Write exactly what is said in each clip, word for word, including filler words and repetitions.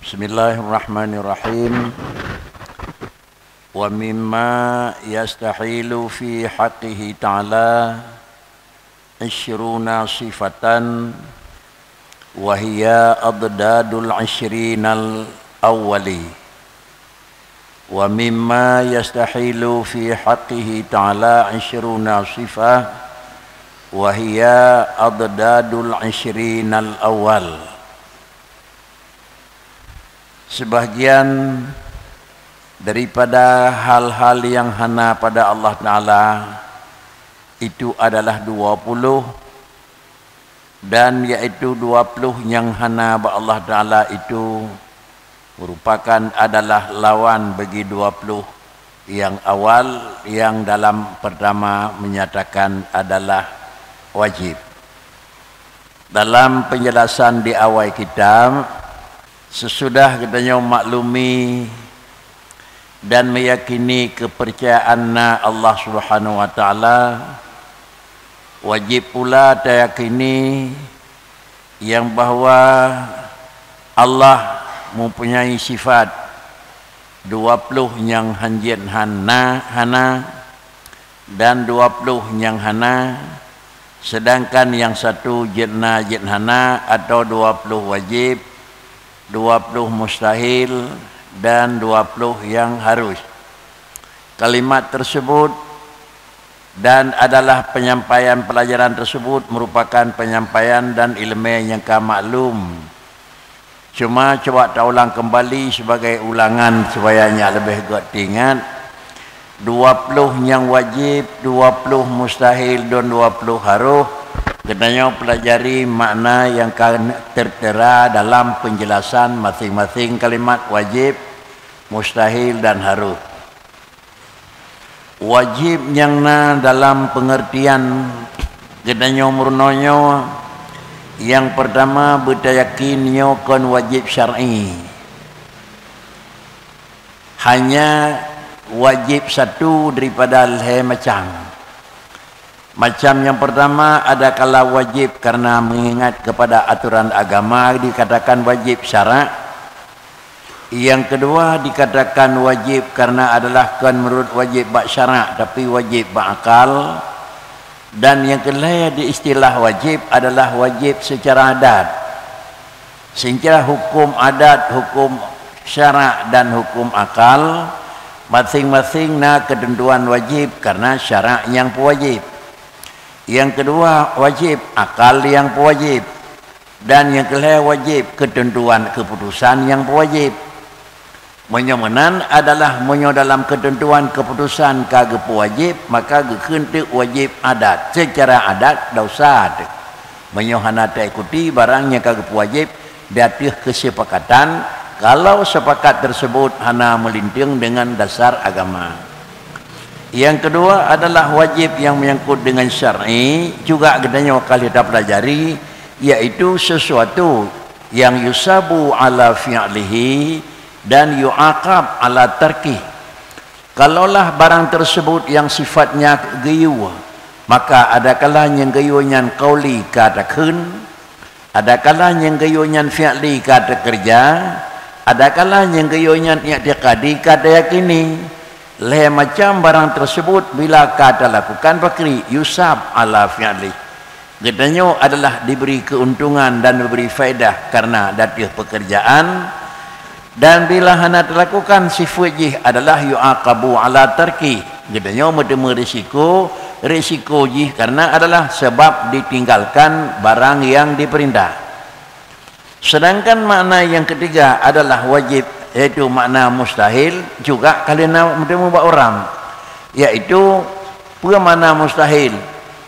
Bismillahirrahmanirrahim. Wa mimma yastahilu fi haqqihi ta'ala isyruna sifatan wa hiya adadul isyrinal awwali. Wa mimma yastahilu fi haqqihi ta'ala isyruna sifah wa hiya adadul isyrinal awwal. Sebahagian daripada hal-hal yang hana pada Allah Ta'ala itu adalah dua puluh, dan yaitu dua puluh nyang hana bak Allah Ta'ala itu merupakan adalah lawan bagi dua puluh yang awal, yang dalam pertama menyatakan adalah wajib. Dalam penjelasan di awai kitab, sesudah geutanyoe maklumi dan meyakini kepercayaan na Allah Subhanahu wa Ta'ala, wajib pula tayakini yang bahwa Allah mempunyai sifat dua puluh nyang hanjeuet hana, hana, dan dua puluh nyang hana, sedangkan nyang satu jeuet na jeuet hana, atau dua puluh wajib, dua puluh mustahil, dan dua puluh nyang harus. Kalimat tersebut dan adalah penyampaian pelajaran tersebut merupakan penyampaian dan ilmu nyang ka maklum. Cuma cuba taulang kembali sebagai ulangan supaya nyak leubeh gét teuingat. Dua puluh nyang wajib, dua puluh mustahil, dan dua puluh harus. Geutanyoe pelajari makna nyang ka tertera dalam penjelasan masing-masing kalimat wajib, mustahil, dan harus. Wajib nyang na dalam pengertian geutanyoe meurunoe nyoe, nyang pertama beutayakin nyoe kon wajib syar'i. Hanya wajib satu daripada lhée macam. Macam nyang pertama, adakala wajib karena mengingat kepada aturan agama dikatakan wajib syarak. Nyang kedua dikatakan wajib karena adalah kon meurut wajib bak syarak, tapi wajib bak akal. Dan nyang keulhée di istilah wajib adalah wajib secara adat. Sehingga hukum adat, hukum syarak, dan hukum akal, masing-masing na keuteuntuan wajib karena syarak nyang peuwajib. Nyang keudua wajib, akal nyang peuwajib. Dan nyang keulhée wajib, keuteuntuan keuputusan nyang peuwajib. Meunyoe meunan adalah meunyoe dalam keuteuntuan keuputusan ka geupeuwajéb, maka geukheun teuk wajéb adat. Seucara adat desya teuk. Meunyoe hana taikuti barang nyang ka geupeuwajéb di ateueh keusepakatan, kalau sepakat tersebut hana meulinteung deungon dasar agama. Nyang keudua adalah wajéb nyang meunyangkot deungon syar'i, juga geutanyoe ka lheueh tapeulajari, yaitu sesuatu nyang yusabu ala fi'lihi dan yu'aqab ala tarkih. Kalaulah barang tersebut nyang sifatnya geuyue, maka adakala nyang geuyue nyan qauli ka takheun, adakala nyang geuyue nyan fi'li ka takeureuja, adakala nyang geuyue nyan i'tiqadi ka tayakini. Lhée macam barang tersebut bila ka talakukan pakri, yusab ala fi'lih. Geutanyoe adalah diberi keuntungan dan diberi faedah karena di ateueh pekerjaan, dan bila hana talakukan, sifat jih adalah yu'aqabu ala tarki. Geutanyoe meuteumé risiko, risiko jih karena adalah sebab ditinggalkan barang nyang diperintah. Sedangkan makna nyang keutiga adalah wajib, yaitu makna mustahil, juga ka lheueh na meuteumé bak uram, yaitu peue makna mustahil?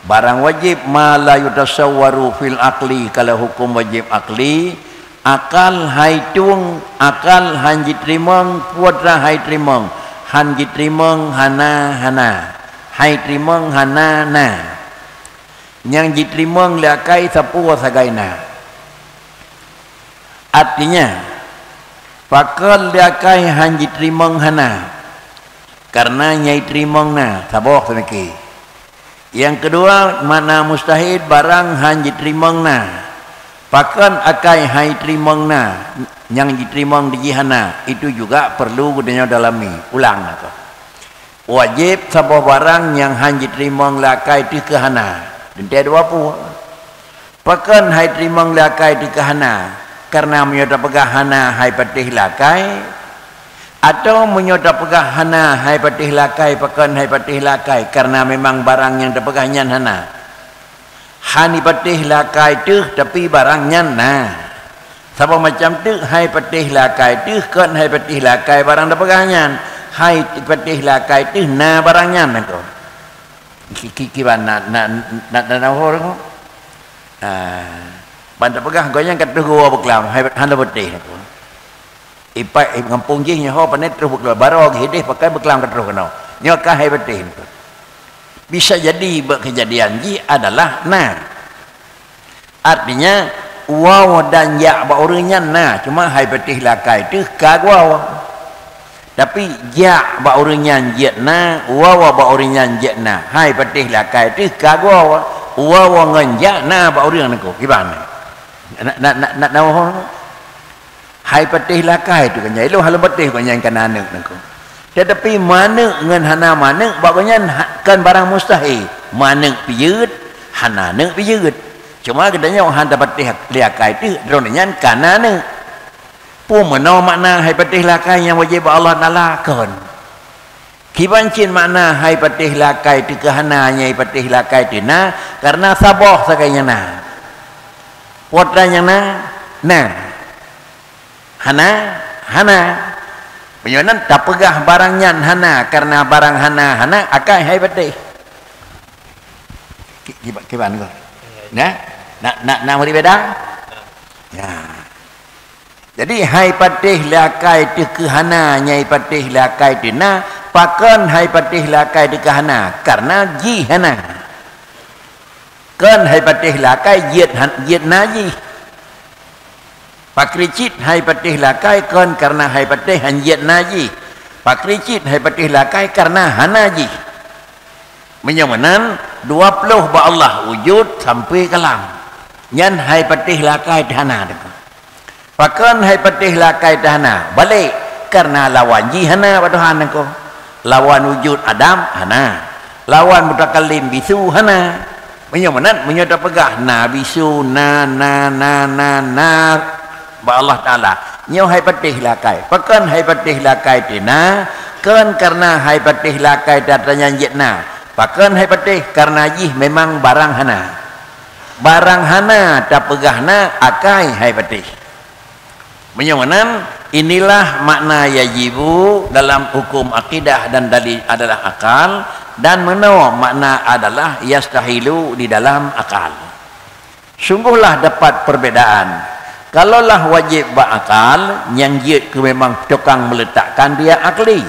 Barang wajib ma la yutasawwaru fil aqli, kalau hukum wajib akli, akal hai tueng, akal han jiteurimong, putra hai teurimong, han jiteurimong hana, hana, hai teurimong hana, na. Nyang jiteurimong lé akai sapeue sagai na. Artinya, pakon lé akai han jiteurimong hana, karena nyang jiteurimong na, saboh seumike. Nyang keudua, makna mustahil barang han jiteurimong na. Pakon akai hai teurimong na, nyang jiteurimong di jih hana, itu juga perlu geutanyoe dalami. Ulang na keuh. Wajéb saboh barang nyang han jiteurimong lé akai teuh keu hana. Teuntée dua pue. Pakon hai teurimong lé akai teuh keu hana? Kareuna meunyoe tapeugah hana hai patéh lé akai, atawa meunyoe tapeugah hana hai patéh lé akai, pakon hai patéh lé akai? Kareuna memang barang nyang tapeugah nyan hana. Han jipatéh lé akai teuh, tapi barang nyan na. Saboh macam teuk hai patéh lé akai teuh, kon hai patéh lé akai barang tapeugah nyan. Hai patéh lé akai teuh na barang nyan, na keuh. Ki-, ki-, kiban na, na, na, na, na, na, na, Ah, ban tapeugah gobnyan ka troh geuwoe beuklam, hai, hana patéh, na keuh. Ipat, eh, gampông jih nyoe ho pané troh beuklam, barô geuh idéh pakai beuklam ka troh keunoe. Nyoe ka hai patéh, na keuh. Bisa jadi bak keujadian jih adalah na. Artinya, woe dan jak bak ureuëng nyan na, cuma hai patéh lé akai teuh ka geuwoe. Tapi jak bak ureuëng nyan jeuet na, woe bak ureuëng nyan jeuet na, hai patéh lé akai teuh ka geuwoe. Woe ngon jak na bak ureuëng, na keuh. Kiban na? Na, na, na, na, na, Hai patéh lé akai teuh gobnyan, ilôn hana patéh gobnyan ka na aneuëk, na keuh. Teutapi meuaneuëk ngon hana meuaneuëk bak gobnyan ha-, kon barang mustahil. Meuaneuëk pih jeuet, hana aneuëk pih jeuet. Cuma geutanyoe han tapatéh lé akai teuh, droeneueh nyan ka na aneuëk. Peue meunoe makna hai patéh lé akai nyang wajéb bak Allah Taala? Kon. Kiban cit makna hai patéh lé akai teuh keu hana, nyang hai patéh lé akai teuh na, kareuna saboh sagai nyang na. Peue atra nyang na? Na. Hana? Hana. Meunyoe nan tapeugah barang nyan hana, kareuna barang hana, hana, akai hai patéh. Ki-, kiba-, kiban ko? Na? Na, na, na meuri beda? Ya. Jadi, hai patéh lé akai teuh keu hana, nyang hai patéh lé akai teuh na, pakon hai patéh lé akai teuh keu hana? Kareuna jih hana. Kon hai patéh lé akai jeuet han-, jeuet na jih. Pakri cit hai patéh lé akai kon kareuna hai patéh han jeuet na jih. Pakri cit hai patéh lé akai kareuna hana jih. Meunyoe meunan, dua ploh bak Allah wujud sampoe kalam. Nyan hai patéh lé akai teuh hana teuh. Pakon hai patéh lé akai teuh hana? Balek, kareuna lawan jih hana bak Tuhan ko. Lawan wujud Adam hana. Lawan mutakalim bisu hana. Meunyoe meunan, meunyoe tapeugah na bisu, na, na, na, na, na bak Allah Taala, nyoe hai patéh lé akai. Pakon hai patéh lé akai teuh na? Kon kareuna hai patéh lé akai teuh atra nyan jeuet na. Pakon hai patéh? Kareuna jih memang barang hana. Barang hana tapeugah na, akai hai patéh. Meunyoe meunan, inilah makna yajibu dalam hukum akidah dan dalil adalah akal, dan meunoe makna adalah yastahilu di dalam akal. Sungguhlah dapat perbedaan. Kalaulah wajéb bak akal, nyang jeuet keu memang tukang meletakkan dia akli.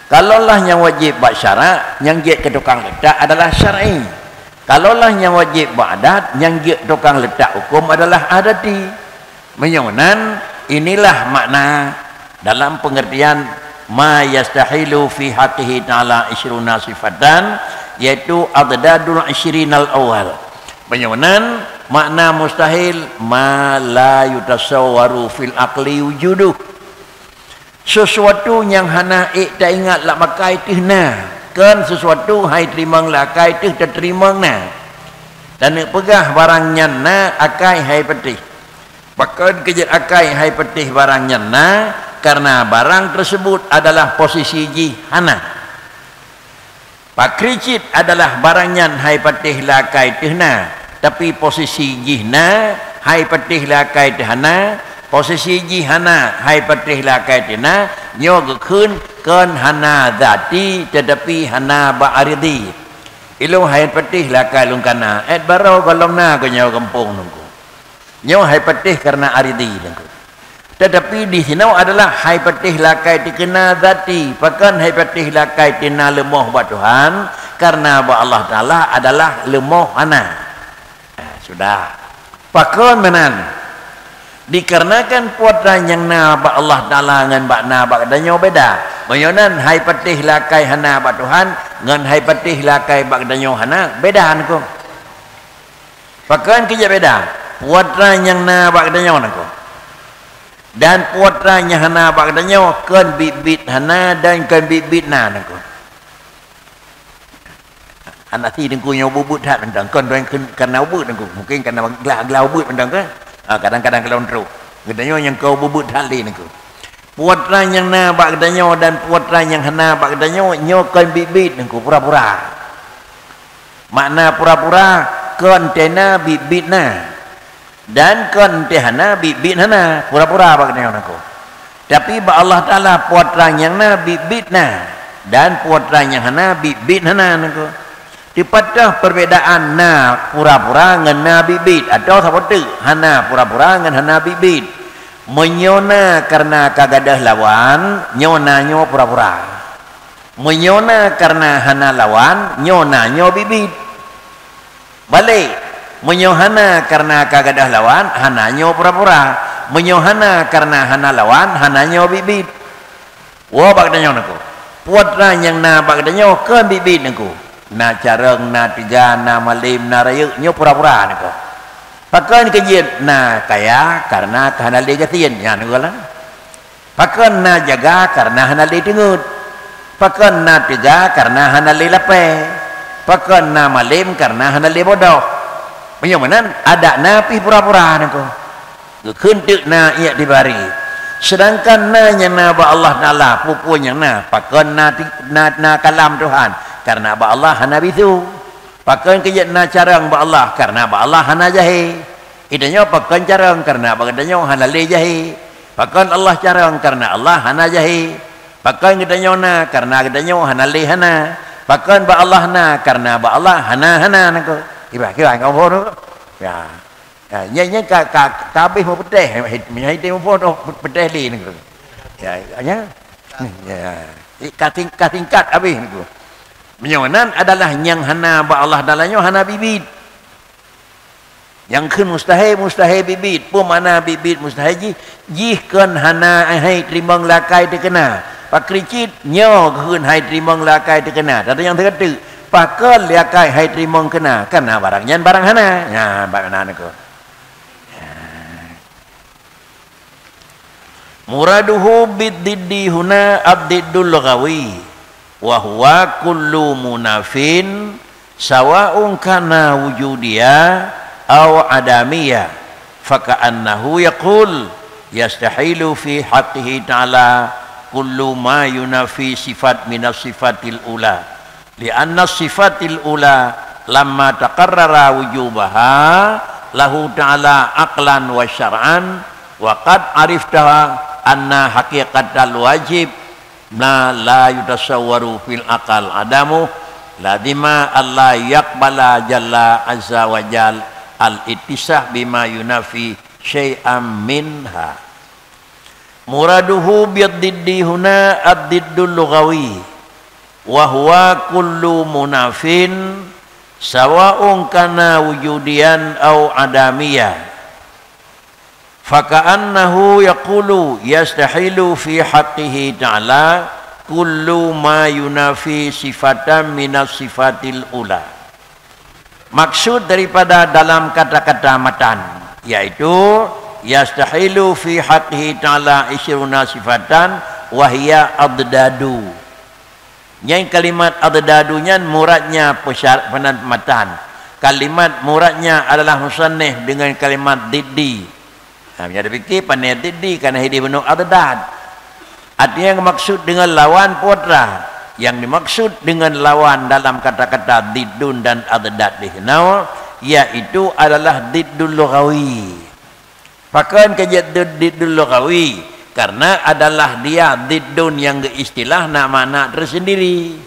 Kalaulah nyang wajéb bak syarak, nyang jeuet keu tukang letak adalah syar'i. Kalaulah nyang wajéb bak adat, nyang jeuet tukang letak huköm adalah adati. Meunyoe meunan, inilah makna dalam pengertian ma yastahilu fi haqqihi ta'ala isyruna sifatan, yaitu adadul isyrinal awal. Meunyoe meunan, makna mustahil ma la yutasawwaru fil aqli wujuduh. Sesuatu nyang hana ék taingat lam akai teuh na, kon sesuatu hai teurimong lam akai teuh tateurimong na. Dan neupeugah barang nyan na akai hai patéh. Pakon keu jeuet akai hai patéh barang nyan na, kareuna barang tersebut adalah posisi jih hana. Pakri cit adalah barang nyan hai patéh lam akai teuh na, tapi posisi jih na, hai patéh lam akai teuh hana, posisi jih hana, hai patéh lam akai teuh na, nyoe geukheun kon hana zati, teutapi hana bak aridi. Ilôn hai patéh lam akai lôn kana, ét barô gohlom na keu nyoe gampông nungku. Nyoe hai patéh kareuna aridi nungku. Teutapi di sinoe adalah hai patéh lam akai teuh keu na zati, pakon hai patéh lam akai teuh na leumoh bak Tuhan, kareuna bak Allah Taala adalah leumoh hana. Nah, sudah. Pakon meunan? Dikarenakan peue atra nyang na bak Allah Taala ngon bak na bak geutanyoe beda. Meunyoe nan hai patéh lam akai hana bak Tuhan, ngon hai patéh lam akai bak geutanyoe hana, beda nungku. Pakon keu jeuet beda? Peue atra nyang na bak geutanyoe nangku. Dan peue atra nyang hana bak geutanyoe, kon biet-biet hana dan kon biet-biet na nangku. Hana si nangku nyang ubeuet-ubeuet that mantong, kon droe kheun kareuna ubeuet nangku. Mungken kareuna glah-glah ubeuet mantong kan. Ha, kadang-kadang kalon trok. Geutanyoe nyang ka ubeuet-ubeuet that lé nangku. Peue atra nyang na bak geutanyoe dan peue atra nyang hana bak geutanyoe, nyoe kon biet-biet nangku, pura-pura. Makna pura-pura, kon teuh na biet-biet na. Dan kon teuh hana biet-biet hana, pura-pura bak geutanyoe nangku. Tapi bak Allah Taala peue atra nyang na biet-biet na, dan peue atra nyang hana biet-biet hana nangku. Teupeue perbedaan na pura-pura ngon na biet-biet, atawa saboh teuk hana pura-pura ngon hana biet-biet. Meunyoe na kareuna ka gadôh lawan, nyoe na nyoe pura-pura. Meunyoe na kareuna hana lawan, nyoe na nyoe biet-biet. Balek, meunyoe hana kareuna ka gadôh lawan, hana nyoe pura-pura. Meunyoe hana kareuna hana lawan, hana nyoe biet-biet. Woe bak geutanyoe nangku. Peue atra nyang na bak geutanyoe kon biet-biet nangku. Na carông, na teuga, na malém, na rayeuk, nyoe pura-pura nangku. Pakon keu jeuet na kaya kareuna ka hana lé gasien, nyan nangku lah. Pakon na jaga kareuna hana lé teungeut. Pakon na teuga kareuna hana lé lapée. Pakon na malém kareuna hana lé bodoh. Meunyoe meunan, adak na pih pura-pura nangku. Geukheun teuk na iktibari. Seudangkan na nyang na bak Allah Taala, peue-peue nyang na, pakon na ti-, na, na kalam Tuhan, kareuna bak Allah hana bisu. Pakon keu jeuet na carông bak Allah, kareuna bak Allah hana jahé. Geutanyoe pakon carông, kareuna bak geutanyoe hana lé jahé. Pakon Allah carông, kareuna Allah hana jahé. Pakon geutanyoe na, kareuna geutanyoe hana lé hana. Pakon bak Allah na, kareuna bak Allah hana hana nangku. Kiban, kiban, kawan boh tu. Ya. Ya, nyan, nyan ka, ka, ka habéh meupeuteh, meunyoe hidéh muphom tu peuteh lé nangku. Ya, ya. Ya. Ka sing-, ka singkat habéh nangku. Meunyoe nan adalah nyang hana bak Allah Taala nyoe hana biet-biet. Nyang kheun mustahé, mustahé biet-biet. Peue makna biet-biet mustahé jih? Jih kon hana hai teurimong lé akai teukeuna. Pakri cit nyoe geukheun hai teurimong lé akai teukeuna. Tapi nyang teuka teuk, pakon lé akai hai teurimong keuna? Kareuna barang nyan barang hana. Nyan bak meunan nangku. Muraduhu biddiddi huna ad-diddul lughawi, wa huwa kullu munafin, sawa'un kana wujudiya aw adamiya, faka'annahu yaqul, yastahilu fi haqqihi ta'ala kullu ma yunafi sifat minas sifatil ula. Li'anna sifatil ula lamma taqarrara wujubaha lahu ta'ala aqlan wa syar'an, wa qad arifta anna haqiqatal wajib ma la yutasawwaru fil aqal adamu, lazima alla yaqbala jalla azza wa jal al-ittisaf bima yunafi syai'an minha. Muraduhu biddiddi huna ad-diddul lughawi, wa huwa kullu munafin, sawa'un kana wujudiyan aw adamiya. Faka'annahu yaqulu yastahilu fi haqqihi ta'ala kullu ma yunafi sifatan minas sifatil ula. Maksud daripada dalam kata-kata matan, yaitu yastahilu fi haqqihi ta'ala isyruna sifatan wa hiya adaddu. Nyan kalimat adaddu nyan muradnya pesyar-, penan-, matan. Kalimat muradnya adalah musannif dengan kalimat diddi. Ha, meunyoe tapike pane diddi kana hidéh bunoe adad. Artinya yang dimaksud dengan lawan peue atra. Yang dimaksud dengan lawan dalam kata-kata diddun dan adad di sinoe, yaitu adalah diddul lughawi. Pakon keu jeuet did-, diddul lughawi? Karena adalah dia diddun yang geuistilah na makna tersendiri.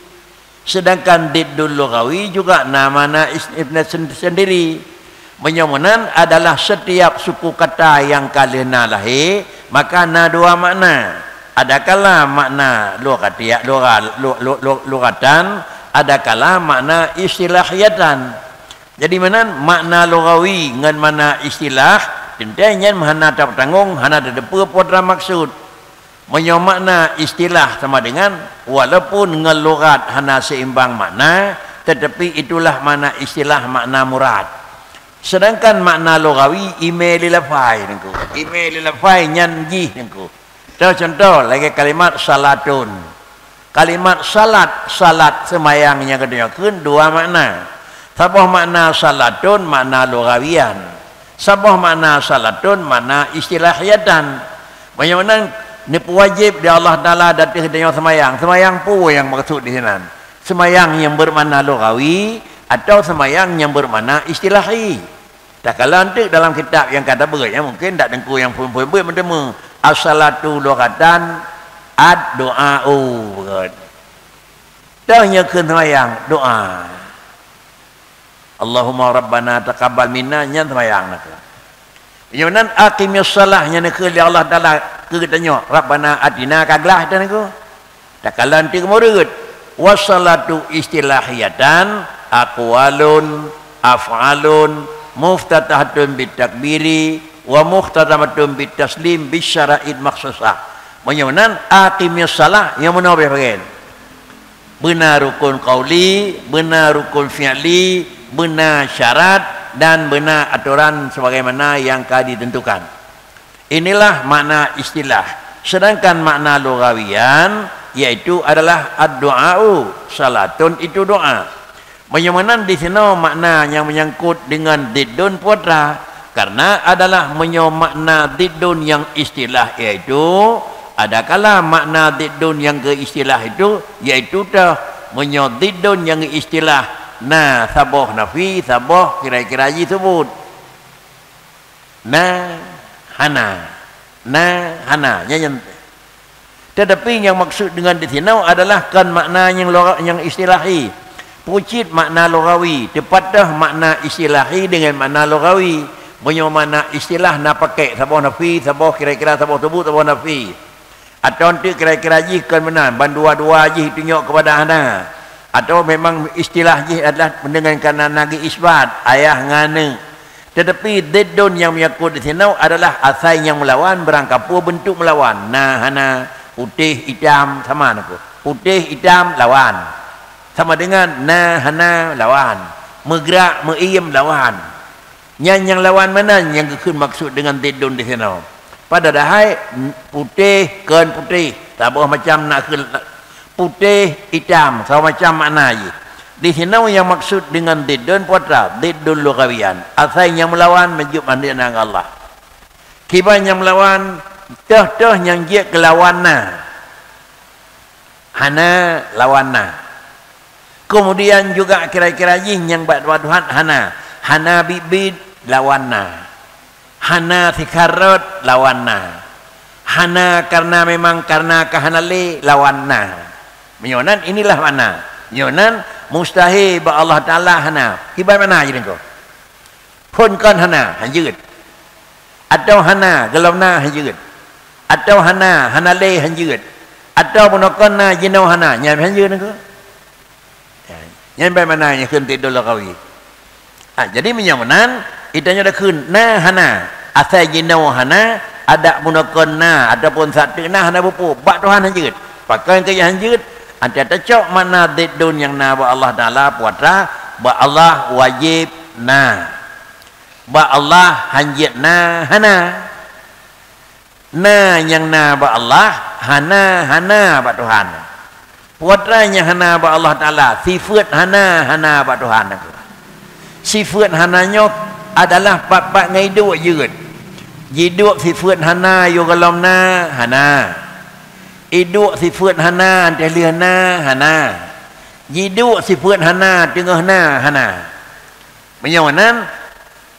Sedangkan diddul lughawi juga na makna is-, sen-, sendiri. Meunyoe meunan adalah setiap suku kata yang ka lheueh na lahé, maka na dua makna. Adakala makna lughati-, lugha-, lu-, lu-, lu-, lughatan, adakala makna istilahiyatan. Jadi meunan makna lughawi ngon makna istilah, teuntée nyan hana tapeutanggong, hana tateupeue peue atra maksud. Meunyoe makna istilah sama dengan, walaupun ngon lughat hana seimbang makna, tetapi itulah makna istilah, makna murad. Seudangkan makna lughawi, imé lé lafai nyan keuh. Imé lé lafai nyan jih nyan keuh. Contoh, lagée kalimat salatun. Kalimat salat, salat seumayang nyang geutanyoe kheun dua makna. Saboh makna salatun, makna lughawian. Saboh makna salatun, makna istilahiyatan. Meunyoe meunan, neupeuwajéb lé Allah Taala ateueh geutanyoe seumayang. Seumayang peue nyang meukeusut disinan? Seumayang nyang beumakna lughawi atawa seumayang nyang beumakna istilahi? Takalon teuk dalam kitab nyang ka tabeuet, nyan mungken dak teungku nyang phon-phon beuet meuteumé, "As-salatu lughatan ad-du'a'u." Toh nyoe kheun seumayang, doa. "Allahumma rabbana taqabbal minna," nyan seumayang na kheun. Nyoe nan aqimis shalah nyan kheun lé Allah Taala keu geutanyoe, "Rabbana atina," ka glah tan kheun. Takalon teuk murit. Wassalatu istilahiyatan aqwalun, af'alun, muftatahatun bit takbiri, wa mukhtatamatun bit taslim bis syara'id makhsusah. Meunyoe nan aqimis shalah nyang meunoe beh bagian. Beuna rukun qauli, beuna rukun fi'li, beuna syarat, dan beuna atoran sebagaimana nyang ka ditentukan. Inilah makna istilah. Sedangkan makna lughawian, yaitu adalah ad-du'a'u, salatun itu doa. Meunyoe meunan disinoe makna nyang meunyangkot deungon diddun putra, karena adalah meunyoe makna diddun nyang istilah, yaitu adakala makna diddun nyang geu-istilah itu, yaitu teuh meunyoe diddun nyang geu-istilah na saboh nafi, saboh kira-kira jih subut. Na, hana. Na, hana. Nyan, nyan. Tetapi nyang maksud deungon disinoe adalah kon makna nyang lugha-, nyang istilahi. Pucit makna lughawi, teupat teuh makna istilahi deungon makna lughawi. Meunyoe makna istilah na pakek saboh nafi, saboh kira-kira saboh subut, saboh nafi. Atawa eunteuk kira-kira jih kon meunan, ban dua-dua jih tunyok keupada hana. Atawa memang istilah jih adalah deungon kana na geu-isbat, ayah ngon aneuëk. Tetapi diddun nyang meunyaköt disinoe adalah asai nyang meulawan, barangkapeue beuntuk meulawan. Na, hana, putéh, itam, sama na keuh. Putéh, itam, lawan. Sama deungon na, hana, lawan. Meugrak, meuiem, lawan. Nyan nyang lawan meunan nyang geukheun maksud deungon diddun disinoe. Padahai putéh kon putéh, saboh macam na kheun putéh, itam, saboh macam makna jih. Disinoe nyang maksud deungon diddun putra, diddun lughawian. Asai nyang meulawan meujeuet mandum na ngon Allah. Kiban nyang meulawan, teuh-teuh nyang jeuet keu lawan na. Hana lawan na. Keumudian juga kira-kira jih nyang bak Tuhan hana. Hana biet-biet lawan na. Hana sikharot lawan na. Hana karena memang karena ka hana lé lawan na. Meunyoe nan inilah makna. Meunyoe nan mustahil bak Allah Taala hana. Kiban makna jih nyan keuh. Phon kon hana, hanjeuet. Atawa hana, gohlom na, hanjeuet. Atawa hana, hana lé, hanjeuet. Atawa bunoe kon na, jinoe hana, nyan hanjeuet nyan keuh. Nyan bai makna nyang kheun diddun lughawi. Ha, jadi meunyoe meunan, geutanyoe takheun na hana, asai jinoe hana, adak bunoe kon na, ataupun sateuk na hana bupo, bak Tuhan hanjeuet. Pakon keu hanjeuet? Ata tacok makna diddun nyang na bak Allah Taala putra, bak Allah wajéb na. Bak Allah hanjeuet na hana. Na nyang na bak Allah, hana, hana bak Tuhan. Putra nyang hana bak Allah Taala, sifeuet hana, hana bak Tuhan. Sifeuet hana nyoe adalah pat-pat ngon iduek jeuet. Jiduek sifeuet hana, yôh gohlom na, hana. Iduek sifeuet hana, teuh lheueh na, hana. Jiduek sifeuet hana, teungoh na, hana. Meunyoe nan,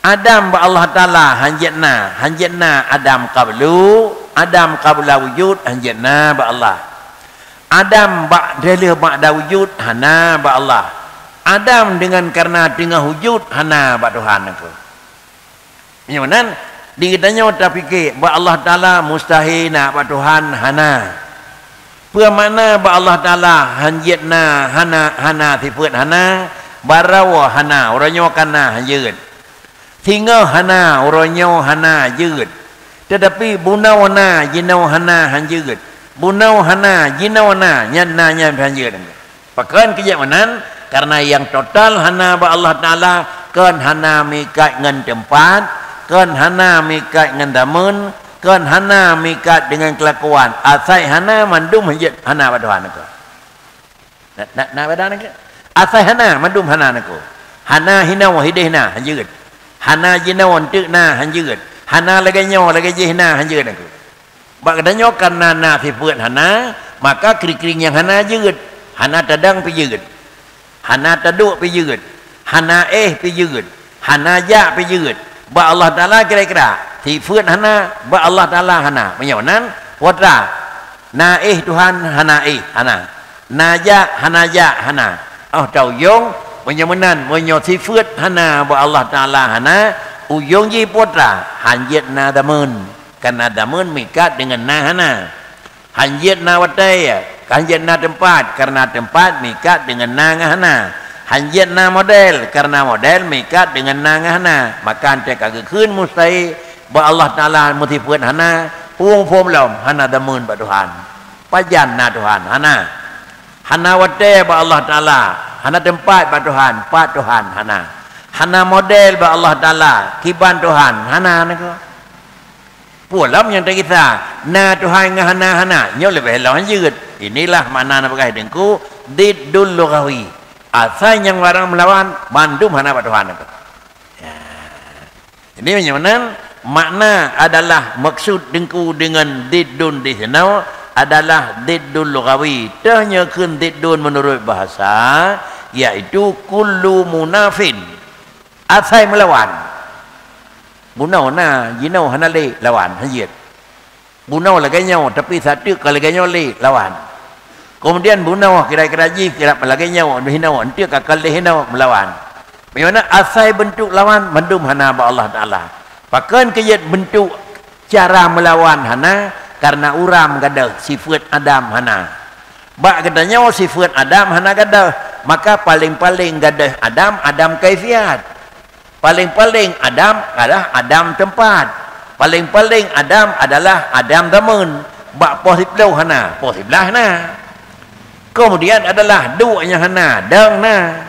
Adam bak Allah Taala hanjeuet na, hanjeuet na Adam qablu, Adam qabla wujud hanjeuet na bak Allah. Adam bak teuh lheueh bak da wujud hana bak Allah. Adam deungon karena teungoh wujud hana bak Tuhan nyan keuh. Meunyoe nan, di geutanyoe tapike bak Allah Taala mustahil na bak Tuhan hana. Peue makna bak Allah Taala hanjeuet na hana, hana sifeuet hana, barô hana, uroe nyoe ka na hanjeuet. Singoh hana, uroe nyoe hana jeuet. Teutapi bunoe na, jinoe hana hanjeuet. Bunoe hana, jinoe na, nyan na nyan hanjeuet. Pakon keu jeuet meunan? Karena nyang total hana bak Allah Taala, Kon hana meuikat ngon teumpat, kon hana meuikat ngon zameun, kon hana meuikat deungon keulakuan. Asai hana, mandum hanjeuet hana bak Tuhan nangko. Na, na, na bak Tuhan nangko. Asai hana, mandum hana nangko. Hana hinoe hideh na, hanjeuet. Hana jinoe eunteuk na, hanjeuet. Hana lagée nyoe lagée jéh na, hanjeuet nangko. Bak geutanyoe kareuna na sifeuet hana, maka kri-kri nyang hana jeuet, hana tadong pih jeuet, hana taduek pih jeuet, hana éh pih jeuet, hana jak pih jeuet. Bak Allah Taala kira-kira sifeuet hana, bak Allah Taala hana. Meunyoe nan, putra, na éh Tuhan, hana éh, hana. Na jak, hana jak, hana. Oh, ta ujong, meunyoe meunan, meunyoe sifeuet hana bak Allah Taala hana, ujong jih putra, hanjeuet na zameun. Kareuna zameun meuikat deungon na hana. Hanjeuet na watée, hanjeuet na teumpat, kareuna teumpat meuikat deungon na ngon hana. Hanjeuet na model, kareuna model meuikat deungon na ngon hana. Maka 'oh ka geukheun mustahé bak Allah Taala meusifeuet hana, phom-phom lom hana zameun bak Tuhan. Pajan na Tuhan? Hana. Hana watée bak Allah Taala, hana teumpat bak Tuhan, pat Tuhan? Hana. Hana model bak Allah Taala, kiban Tuhan? Hana, nangko. Peue lom nyang teukeusah, na Tuhan ngon hana-hana, nyoe leubeh lom jeuet. Inilah makna na peugah teungku, diddul lughawi. Asai nyang barang meulawan, mandum hana bak Tuhan. Ya. Jadi, meunyoe meunan, makna adalah maksud teungku deungon diddun di sinoe adalah diddul lughawi. Toh nyoe kheun diddun meunurot bahasa, yaitu kullu munafin. Asai meulawan. Bunoe na, jinoe hana lé, lawan, hanjeuet. Bunoe lagée nyoe, tapi sateuk ka lagée nyoe lé, lawan. Keumudian bunoe kira-kira jih kira lagée nyoe, hinoe, eunteuk ka keu lé hinoe, meulawan. Meunyoe na asai beuntuk lawan, mandum hana bak Allah Taala. Pakon keu jeuet beuntuk cara meulawan hana, kareuna uram gadôh, sifeuet Adam hana. Bak geutanyoe sifeuet Adam hana gadôh, maka paleng-paleng gadôh Adam, Adam kaifiat. Paleng-paleng Adam adalah Adam teumpat. Paleng-paleng Adam adalah Adam zameun. Bak poh siplôh hana, poh siblaih na. Keumudian adalah duek nyang hana, dong na.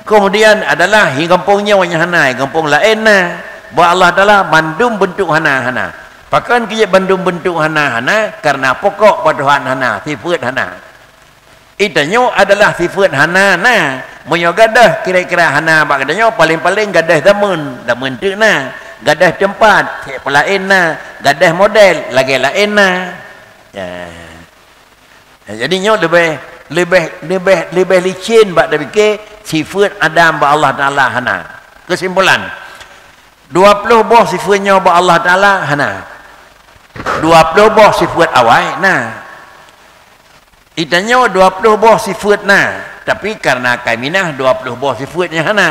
Keumudian adalah hi gampông nyoe nyang hana, hi gampông laén na. Bak Allah Taala mandum beuntuk hana, hana. Pakon keu jeuet bandum beuntuk hana, hana? Kareuna pokok bak Tuhan hana, sifeuet hana. Geutanyoe adalah sifeuet hana na. Meunyoe gadôh kira-kira hana bak geutanyoe, paleng-paleng gadôh zameun, zameun teuk na. Gadôh teumpat, sép peulaén na. Gadôh model, lagée laén na. Ya. Jadi nyoe leubeh, leubeh, leubeh, leubeh licén bak tapike sifeuet Adam bak Allah Taala hana. Keusimpulan, dua ploh boh sifeuet nyoe bak Allah Taala hana. Dua ploh boh sifeuet awai na. Geutanyoe dua ploh boh sifeuet na, tapi kareuna kaminah dua ploh boh sifeuet nyang hana.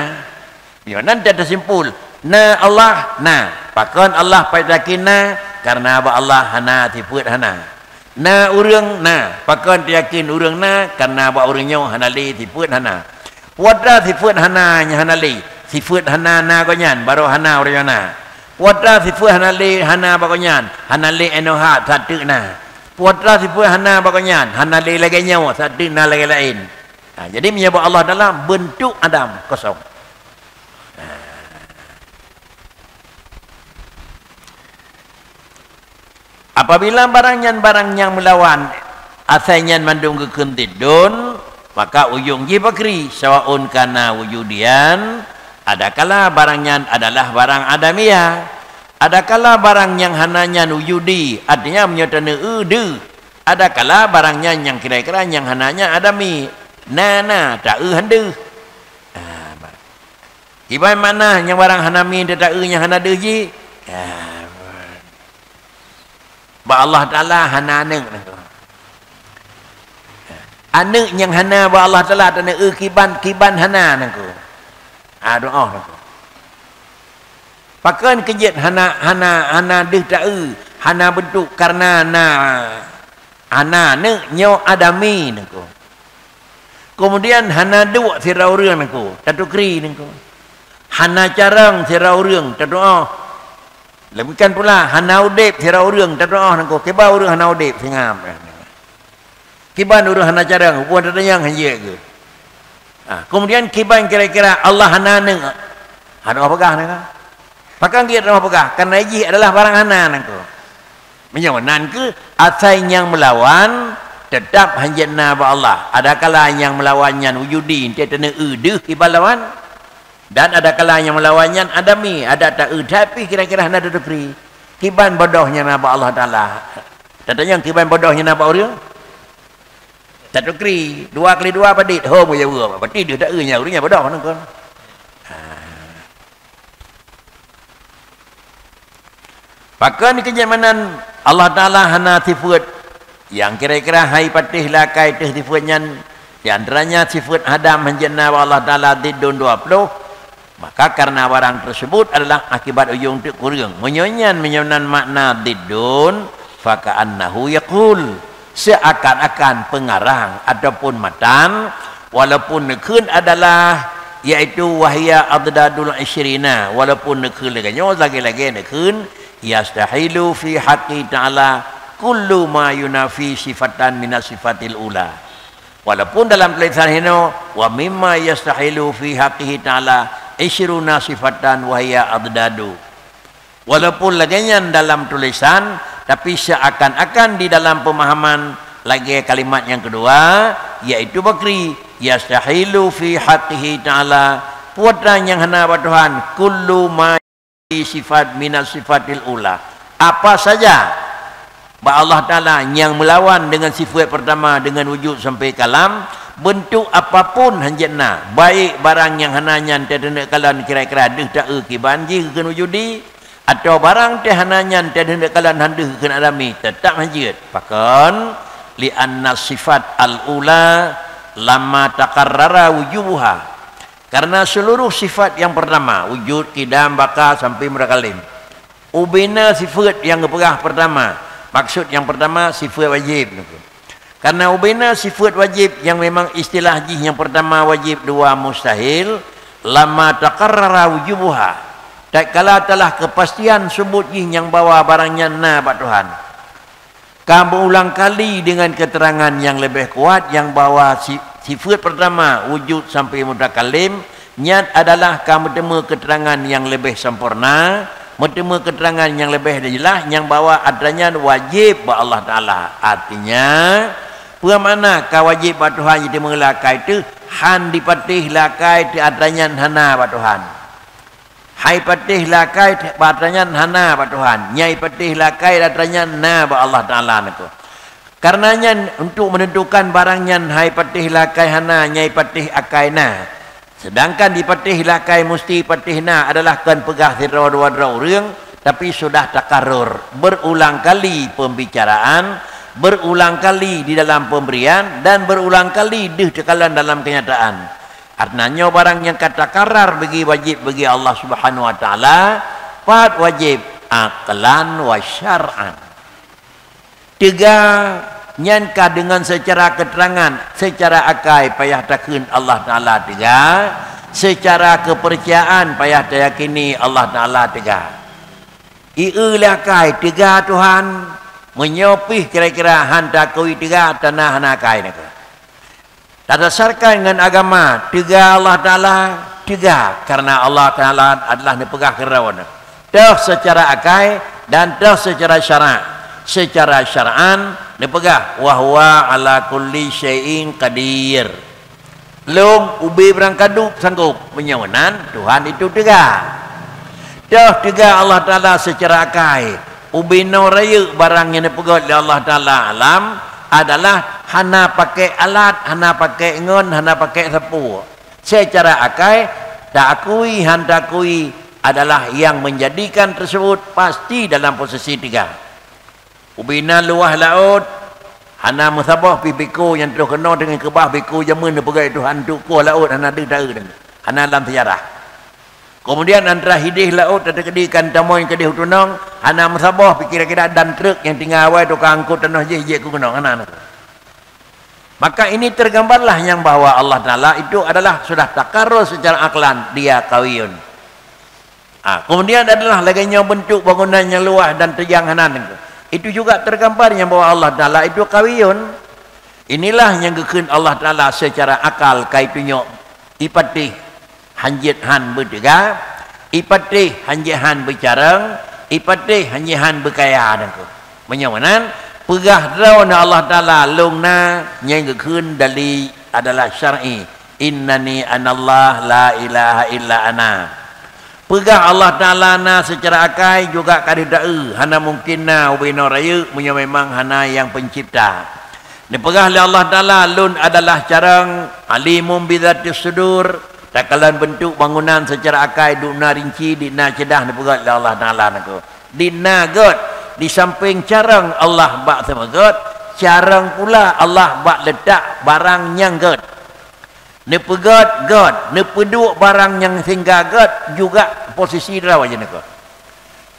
Nyoe nan teusimpul, na Allah na. Pakon Allah payah yakin na? Kareuna bak Allah hana sifeuet hana. Na ureuëng na. Pakon teuyakin ureuëng na? Kareuna bak ureuëng nyoe hana lé sifeuet hana. Putra sifeuet hana nyang hana lé, sifeuet hana na gobnyan, barô hana ureuëng nyoe na. Putra sifeuet hana lé, hana bak gobnyan, hana lé inoe that, sateuk na. Putra sifeuet hana bak gobnyan, hana lé lagée nyoe, sateuk na lagée laén. Ha, jadi meunyoe bak Allah Taala, beuntuk Adam kosong. Ha. Apabila barang nyan barang nyang meulawan, asai nyan mandum geukheun diddun, maka ujong jih pakri, sawaun kana wujudian, adakala barang nyan adalah barang adamiyah, adakala barang nyang hana nyan wujudi, artinya meunyoe taneu deuh, adakala barang nyan nyang kira-kira nyang hana nyan adami, na, na, ta-eu han deuh. Ah, ba-, kiban makna nyang barang hana mi teuta-eu nyang hana deuh jih? Ah, bak Allah Taala hana aneuëk nangko. Aneuëk nyang hana bak Allah Taala taneu kiban, kiban hana nangko. Ah, doa nangko. Pakon keu jeuet hana, hana, hana deuh ta-eu, hana beuntuk, kareuna na, hana aneuëk nyoe adami nangko. Keumudian hana duek sidroe ureuëng nangko, tatukri nangko. Hana carông sidroe ureuëng, tatuoh. Leubeh kan pula, hana udeb sidroe ureuëng, tatuoh nangko. Kiban ureuëng hana udeb, singap. Kiban ureuëng hana carông, bukan tatanyong han jeuet keu. Ha, keumudian kiban kira-kira Allah hana aneuëk. Ada peugah nangka. Pakon gét Allah peugah? Karena jih adalah barang hana nangka. Meunyoe nan keuh asai nyang meulawan, teutap hanjeuet na bak Allah. Adakala nyang meulawan nyan wujudi, enteuk teuneuk eu deuh kiban lawan. Dan adakala nyang meulawan nyan adami, adak ta-eu that pih kira-kira hana teutukri. Kiban bodoh nyang na bak Allah Taala. Tatanyong kiban bodoh nyang na bak ureuëng? Tatukri, dua kali dua padit, ho meujaweub. Berarti deuh ta-eu nyan, ureuëng nyan bodoh nangka. Ha. Pakon keujeuet meunan Allah Taala hana sifeuet nyang kira-kira hai patéh lakai teuh sifeuet nyan, di antaranya sifeuet hadam hanjeuet na bak Allah Taala diddun dua ploh, maka karena barang tersebut adalah akibat ujong teuk kureueng. Meunyoe nyan, meunyoe nan makna diddun, faka'annahu yaqul, seakan-akan pengarang ataupun matan, walaupun neukheun adalah, yaitu wahya adadul isyrina, walaupun neukheun lagée nyoe, lagée-lagée neukheun, yastahilu fi haqqi ta'ala kullu ma yunafi sifatan minas sifatil ula. Walaupun dalam tulisan hino, wa mimma yastahilu fi haqqihi ta'ala isyruna sifatan wahya adadu. Walaupun lagée nyan dalam tulisan, tapi seakan-akan di dalam pemahaman lagée kalimat nyang keudua, yaitu bakri, yastahilu fi haqqihi ta'ala, putra nyang hana bak Tuhan, kullu ma sifat minas sifatil ula. Apa saja bak Allah Taala nyang meulawan dengan sifat pertama dengan wujud sampai kalam, bentuk apapun hanjeuet na, baik barang nyang hana nyan teudeundeuk kalon kira-kira deuh ta-eu kiban jih keu wujudi, Atawa barang teuh hana nyan teudeundeuk kalon han deuh keuneuk adami, teutap han jeuet. Pakon? Li'anna sifat al-ula lamma taqarrara wujubuha. Karena seluruh sifat yang pertama, wujud, kidam, baqa, sampai mutakalim. Ubena sifat yang geupeugah pertama, maksud yang pertama sifat wajib. Karena ubena sifat wajib nyang memang istilah jih nyang pertama wajib, dua mustahil, lamma taqarrara wujubuha. Tatkala telah kepastian subut jih nyang bahwa barang nyan na bak Tuhan. Ka beuulang kali dengan keterangan nyang leubeh kuat nyang bahwa si-, sifat pertama wujud sampai mutakalim, nyan adalah ka meuteumé keuterangan nyang leubeh sampoereuna, meuteumé keuterangan nyang leubeh jeulaih nyang bahwa atra nyan wajéb bak Allah Taala. Artinya, peue makna ka wajéb bak Tuhan jiteumé lakai teuh, han jipatéh lakai teuh atra nyan hana bak Tuhan. Hai patéh lakai bak atra nyan hana bak Tuhan, nyai patéh lakai atra nyan na bak Allah Taala niko. Karena nyan, untuk menentukan barang nyan hai patéh lakai hana, nyai patéh akai na. Sedangkan jipatéh lakai musti patéh na adalah kon peugah sidroe dua droe ureuëng, tapi sudah takaror, berulang kali pembicaraan, berulang kali di dalam pemberian, dan berulang kali deuh teukalon dalam kenyataan. Artinya nyoe barang nyang ka takarar bagi wajib bagi Allah Subhanahu wa Taala, pat wajib aqlan wa syar'an. Teuga nyan ka deungon seucara keuterangan, seucara akai payah takheun Allah Taala teuga, seucara keupeurcayaan payah tayakini Allah Taala teuga. Ieu lé akai teuga Tuhan, meunyoe pih kira-kira han takui teuga tana hana akai niko. Tadasarkan ngon agama, teuga Allah Taala, teuga karena Allah Taala adalah neupeugah keudroe. Toh seucara akai dan toh seucara syarak. Seucara syar'an neupeugah, "Wa huwa ala kulli syai'in qadir." Lôn ubé barang kadub sanggop, meunyoe nan Tuhan itu teuga. Toh teuga Allah Taala seucara akai, ubé noe rayeuk barang nyang neupeugét lé Allah Taala alam adalah hana pakai alat, hana pakai ngon, hana pakai sapeue. Seucara akai, taakui han taakui adalah nyang menjadikan tersebut pasti dalam posisi teuga. Ubina luwah laôt, hana meusaboh pih biko nyang troh keunoe deungon keubah biko jameun neupeugét Tuhan tu kuah laôt hana deuh taeu deungon. Hana lam seujarah. Keumudian antara hideh laôt teukeudi kan tamong keudeh u tunong, hana meusaboh pih kira-kira dan truk nyang tinggai awai tukang angkut tanoh jih jeuet keu gunong, hana, hana. Maka ini tergambarlah nyang bahwa Allah Taala itu adalah sudah takaror secara aklan, Dia Qawiyun. Ah, kemudian adalah lagée nyoe bentuk bangunan nyang luwah dan teujang hanan. Itu juga tergambar nyang bahwa Allah Taala itu Qawiyun. Inilah nyang geukheun Allah Taala secara akal ka itunyok ipatéh hanjeuet han beuteuga. Ipatéh hanjeut han beucarông, ipatéh hanjeut han beukaya nangku. Meunyoe meunan, peugah droe na Allah Taala lôn na nyang geukheun dali adalah syar'i. Innani anallah la ilaha illa ana. Peugah Allah Taala na seucara akai juga ka deuh taeu, hana mungken na ubé inoe rayeuk meunyoe memang hana nyang peuncipta. Neupeugah lé Allah Taala, lôn adalah carông, alimun bizatis sudur, takalon beuntuk bangunan seucara akai duna rinci, dina ceudah neupeugah lé Allah Taala nangku. Dina gét, di sampéng carông Allah bak seumeugét, carông pula Allah bak leutak barang nyang gét. Neupeugét gét, neupeuduek barang nyang sehingga gét juga posisi droe jih nangku.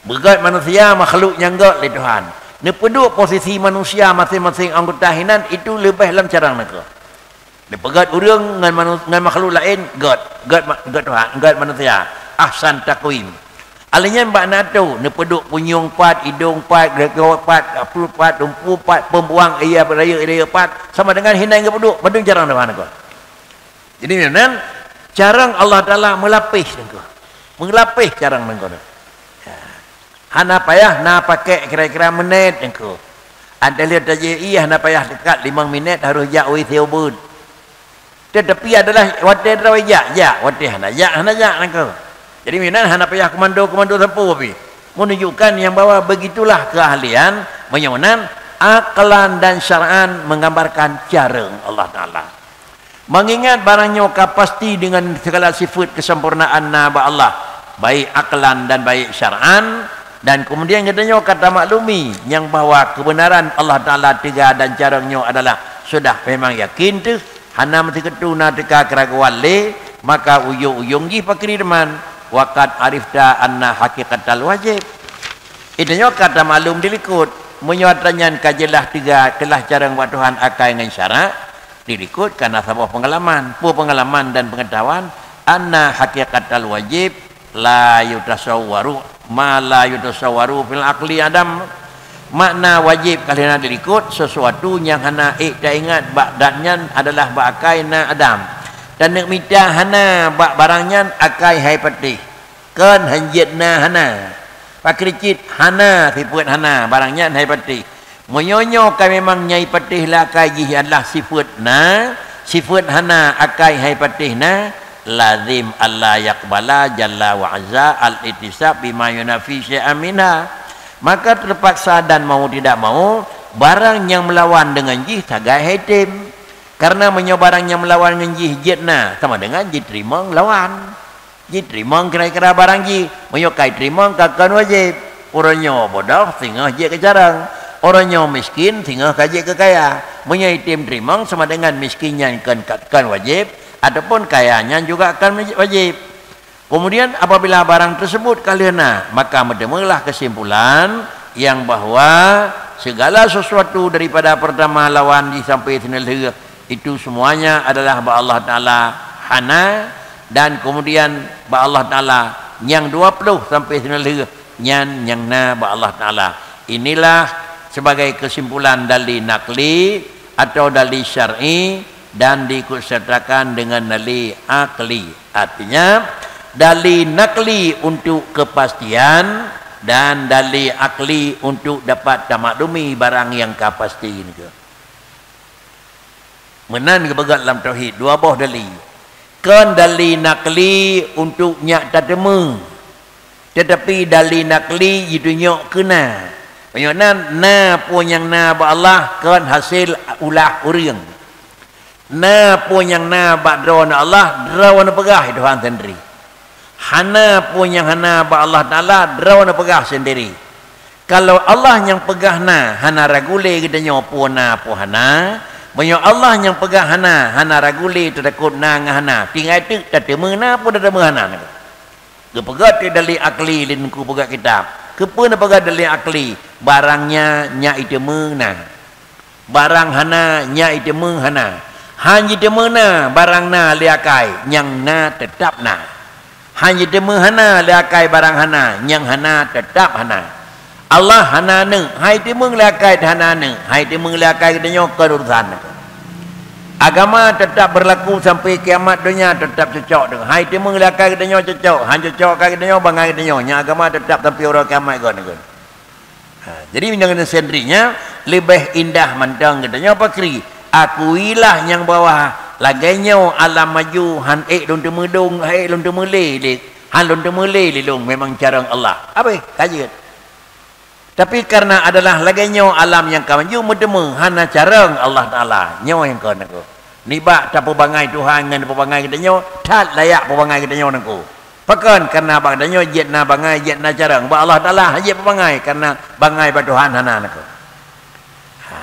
Beugét manusia makhluk nyang gét lé Tuhan. Neupeuduek posisi manusia maséng-maséng anggota hinan itu leubeh lam carông nangku. Neupeugét ureuëng ngon manu-, ngon makhluk laén gét, gét ma-, gét Tuhan, gét manusia. Ahsan takwim. Alèh nyan bak na tho, neupeuduek punyueng pat, idong pat, geugoe pat, kapul pat, lumpu pat, peumbuang iya beuraya-raya pat, sama dengan hinan geupeuduek, padum carông Tuhan nangku. Jadi, meunan carông Allah Taala meulapéh nangku. Meulapéh carông nangku. Ya. Hana payah na pakék kira-kira minét nangku. Antara tajak ié hana payah teukat limong minét harôh jak W C ubeut. Tetapi adalah watée droe jak, jak, watée hana jak, hana jak nangku. Jadi, meunan hana payah komando-komando sapeue pih. Menunjukkan yang bahwa begitulah keahlian, meunyoe meunan, aklan dan syar'an menggambarkan carông Allah Taala. Mengingat barang nyoe ka pasti dengan segala sifat kesempurnaan na bak Allah, baik aklan dan baik syar'an, dan kemudian geutanyoe ka tamaklumi nyang bahwa kebenaran Allah Taala teuga dan carông nyoe adalah sudah memang yakin teuh, hana meusigeuteu na teuka keuraguan lé, maka ujong-ujong jih pakri teuma, waqad arifta anna haqiqatal wajib. Geutanyoe ka tamaklum dilikot, meunyoe atra nyan ka jeulaih teuga, teulah carông bak Tuhan akai ngon syarak, dilikot kana saboh peungalaman. Peue peungalaman dan peungeutahuan? Anna haqiqatal wajib la yutasawwaru, ma la yutasawwaru fil aqli adam. Makna wajib ka lheueh na dilikot, sesuatu nyang hana ék taingat bak dat nyan adalah bak akai na adam. Taneuk mita hana bak barang nyan akai hai patéh. Kon hanjeuet na hana. Pakri cit hana, sifeuet hana, barang nyan hai patéh. Meunyoe nyoe ka memang nyang ipatéh lé akai jih adalah sifeuet na, sifeuet hana akai hai patéh na, lazim alla yaqbala jalla wa azza al-i'tisab bima yunafi syai'an minha. Maka terpaksa dan mau tidak mau, barang nyang meulawan deungon jih sagai hai tem. Karena meunyoe barang nyang meulawan ngon jih jeuet na, sama dengan jiteurimong lawan. Jiteurimong kira-kira barang jih, meunyoe ka jiteurimong ka kon wajéb. Uroe nyoe bodoh, singoh jeuet keu carông. Uroe nyoe miskin, singoh ka jeuet keu kaya. Meunyoe item teurimong sama dengan miskin nyan kon, kon wajéb, ataupun kaya nyan juga kon wajéb. Kemudian apabila barang tersebut ka lheueh na, maka meuteumeulah kesimpulan yang bahwa segala sesuatu daripada pertama lawan jih sampai sineulheueh itu semuanya adalah bak Allah Taala hana, dan kemudian bak Allah Taala nyang dua ploh sampai sineulheueh nyan nyang na bak Allah Taala. Inilah sebagai kesimpulan dali nakli atau dali syar'i dan diikut sertakan dengan dali akli. Artinya, dali nakli untuk kepastian dan dali akli untuk dapat tamaklumi barang nyang ka pasti nyoe. Meunan geupeugah lam tauhid, dua boh dali. Kon dali nakli untuk nyak tateumé, teutapi dali nakli jitunyok keu na. Meunyoe na, na peue nyang na bak Allah kon hasé ulah ureuëng. Na peue nyang na bak droeneuh Allah, droeneuh peugah Tuhan sendiri. Hana peue nyang hana bak Allah Taala, droeneuh peugah sendiri. Kalau Allah nyang peugah na, hana ragu lé geutanyoe peue na peue hana. Meunyoe Allah nyang peugah hana, hana ragu lé teutakot na ngon hana. Tinggai teuk tateumé na peue tateumé hana. Geupeugah teuk dali akli lé Teungku peugah kitab. Keupeue neupeugah dali akli? Barang nyan nyak iteumé na. Barang hana nyak iteumé hana. Han jiteumé na barang na lé akai, nyang na teutap na. Han jiteumé hana lé akai barang hana, nyang hana teutap hana. Allah hana aneuk, han jiteumé lé akai hana aneuk, han jiteumé lé akai geutanyoe kon urusan. Agama teutap beurlaku sampoe kiamat donya, teutap cocok deungon hai teumé lé akai geutanyoe cocok, han cocok akai geutanyoe, bangai geutanyoe. Nyan agama teutap sampoe uroe kiamat kon, kon. Ha, jadi meunyoe sendiri nyan leubeh indah mantong geutanyoe pakri. Akuilah nyang bahwa lagée nyoe alam maju, han ék lôn teumeudong, han ék lôn teumeulé lé, han lôn teumeulé lé lôn, memang carông Allah. Habéh, ka jeuet. Tapi kareuna adalah lagée nyoe alam nyang ka maju, meuteumé hana carông Allah Taala. Nyoe nyang kon nangko. Nibak tapeubangai Tuhan ngon peubangai geutanyoe, that layak peubangai geutanyoe nangko. Pakon? Kareuna bak geutanyoe jeuet na bangai, jeuet na carông. Bak Allah Taala hana jeuet peubangai, kareuna bangai bak Tuhan hana nangko. Ha.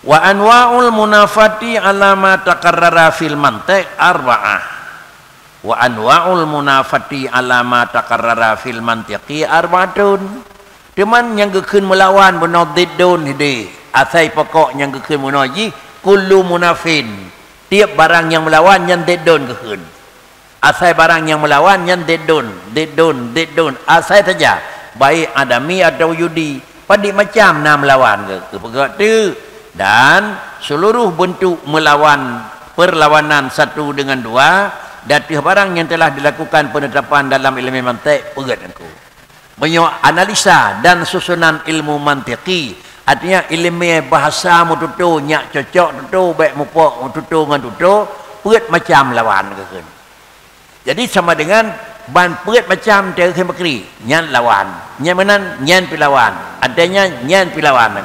Wa anwa'ul munafati ala ma taqarrara fil mantiq arba'ah. Wa anwa'ul munafati ala ma taqarrara fil mantiqi arba'atun. Teuma nyang geukheun meulawan bunoe diddun hideh. Asai pokok nyang geukheun bunoe jih kullu munafin. Tieb barang nyang meulawan nyan diddun geukheun. Asai barang nyang meulawan nyan diddun, diddun, diddun, asai saja, baik adami atawa wujudi, padit macam na meulawan geu-, geupeugah teuk, dan seluruh bentuk meulawan, perlawanan satu dengan dua, di ateueh barang nyang telah dilakukan penetapan dalam ilmu mantiq, peugét nangko. Meunyoe analisa dan susunan ilmu mantiqi, artinya ileumèe bahasa meututoe nyak cocok tutoe, bèk mupok tutoe ngon tutoe, peuet macam lawan geukheun. Jadi sama dengan ban peuet macam teuh geukheun pakri, nyan lawan. Nyan meunan, nyan pi lawan. Artinya nyan pi lawan.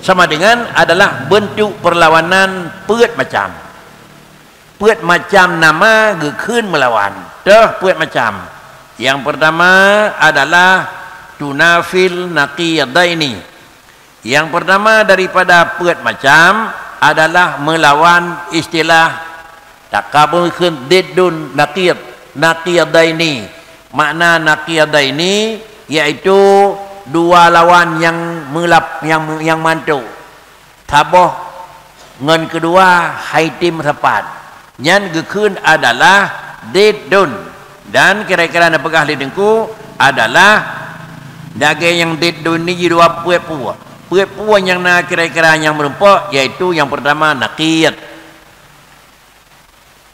Sama dengan adalah bentuk perlawanan peuet macam. Peuet macam nama geukheun meulawan. Toh peuet macam. Nyang peurtama adalah tunafil naqidaini. Nyang peurtama daripada peuet macam adalah meulawan istilah takabui kheun diddun naqid, naqidaini. Makna naqidaini yaitu dua lawan nyang meulap-, nyang, nyang mantok. Saboh ngon keudua hai tem sapat. Nyan geukheun adalah diddun. Dan kira-kira na peugah lé Teungku adalah lagèe nyang diddun nyan jidua peuet pue. Peuet pue nyang na kira-kira nyang meurumpok, yaitu nyang peurtama naqid.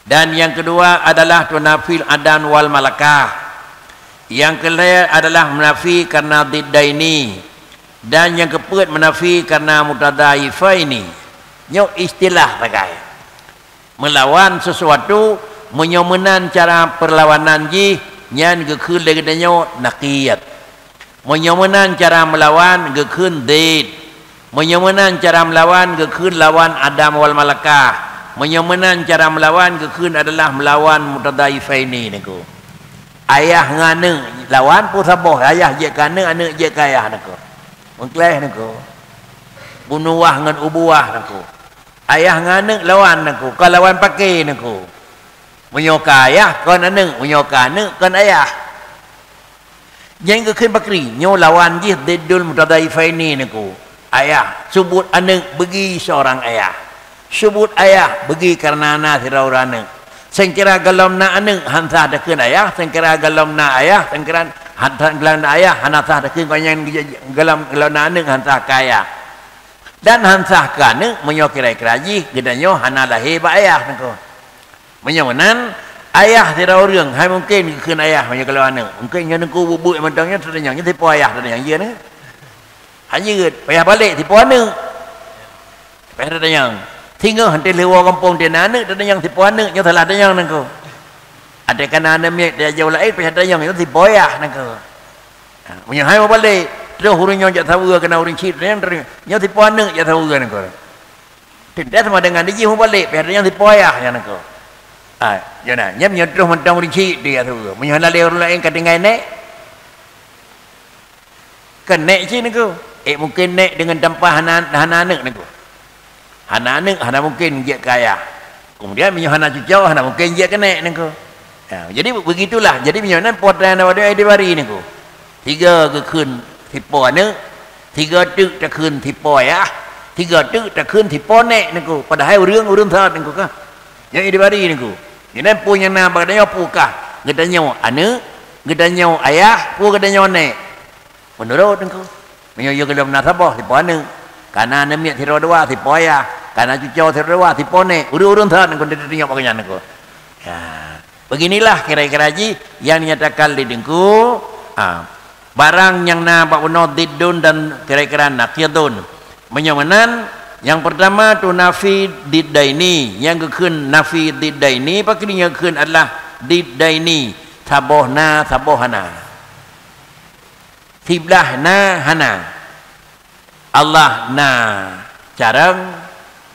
Dan nyang keudua adalah tunafil adan wal malakah. Nyang keulhèe adalah menafi karena diddaini. Dan nyang keupeuet menafi karena mutadaifaini. Nyoe istilah sagai. Meulawan sesuatu, meunyoe meunan cara peurlawanan jih, nyan geukheun lé geutanyoe naqid. Meunyoe meunan cara meulawan geukheun didd. Meunyoe meunan cara meulawan geukheun lawan adam wal malakah. Meunyoe meunan cara meulawan geukheun adalah meulawan mutadaifaini nangko. Ayah ngon aneuk lawan peue saboh, ayah jeuet keu aneuk, aneuk jeuet keu ayah nangko. Meukleh nangko. Bunuwah ngon ubuwah nangko. Ayah ngon aneuk lawan nangko, kon lawan paké nangko. Meunyoe ka ayah kon aneuk, meunyoe ka aneuk kon ayah. Nyang geukheun pakri, nyoe lawan jih diddul mutadaifaini nangko. Ayah, subut aneuk beugi seurang ayah. Subut ayah beugi kareuna na sidroe ureueng aneuk. Seungkira gohlom na aneuk han sah takheun ayah, seungkira gohlom na ayah, seungkira han sah gohlom na ayah hana sah takheun, kon nyang gohlom, gohlom na aneuk han sah keu ayah. Dan han sah keu aneuk meunyoe kira-kira jih geutanyoe hana lahé bak ayah nangko. Meunyoe meunan, ayah sidroe ureueng hai mungken geukheun ayah meunyoe gohlom aneuk. Mungken nyoe nangko buet-buet mantong nyoe tatanyong, nyoe sipo ayah tatanyong, jeuet nyoe? Hana jeuet, payah balek sipo aneuk. Payah tatanyong. Singoh teuh lheueh woe gampông teuh na aneuk tatanyong sipo aneuk, nyoe salah tanyong nangko. Até ka na aneuk miet tajak u laén payah tatanyong, nyoe sipo ayah nangko. Ha, meunyoe hai mubalek, troh ureueng nyoe jak saweue keu na ureueng chik, nyan troh nyoe sipo aneuk jak saweue nangko. Teuntèe sama dengan dijih mubalek, pih ada nyang sipo ayah nyan nangko. Ha, nyan na, nyan meunyoe troh mantong ureueng chik tu jak saweue. Meunyoe hana lé ureueng laén ka tinggai nèk, kan nèk cit nangko. Eh, mungken nèk deungon tanpa hana, hana aneuk nangko. Hana aneuk, hana mungken jeuet keu ayah. Kemudian, meunyoe hana cuco, hana mungken jeuet keu nèk nangko. Ya, jadi, begitulah. Jadi, meunyoe nan potret na wadon ai dibari nangko. Tiga geukheun sipo aneuk, tiga teuk takheun sipo ayah, tiga teuk takheun sipo nèk nangko. Padahai ureueng, ureueng that nangko kah. Nyang ai dibari nangko. Nyan peue nyang na bak geutanyoe peue kah? Geutanyoe aneuk, geutanyoe ayah, peue geutanyoe nèk. Meunurot nangko. Meunyoe yue gohlom na saboh sipo aneuk. Kana aneuk miet sidroe dua, sipo ayah. Kana cuco sidroe dua, sipo nek. Ureueng-ureueng that ngon ditunyok bak nyan niko. Ya. Beginilah kira-kira jih yang dinyatakan lé Teungku. Ha. Barang nyang na bak bunoe diddun dan kira-kira naqidun. Meunyoe meunan, nyang peurtama tunafi diddaini, nyang geukheun nafi diddaini, pakri nyang geukheun adalah diddaini, saboh na, saboh hana. Siblaih na, hana. Allah na careueng,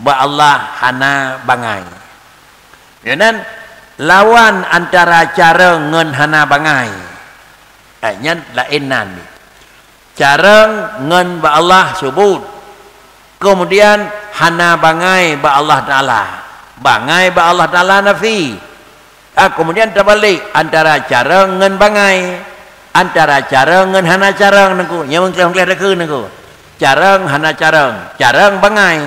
bak Allah hana bangai. Nyoe nan lawan antara careueng ngon hana bangai. Eh, nyan laén nan. Careueng ngon bak Allah subut. Kemudian hana bangai bak Allah Taala. Bangai bak Allah Taala nafi. Ah, kemudian terbalik antara careueng ngon bangai. Antara careueng ngon hana careueng niko. Nyang mengkleh-mengkleh deukeu niko. Careueng hana careueng. Careueng bangai.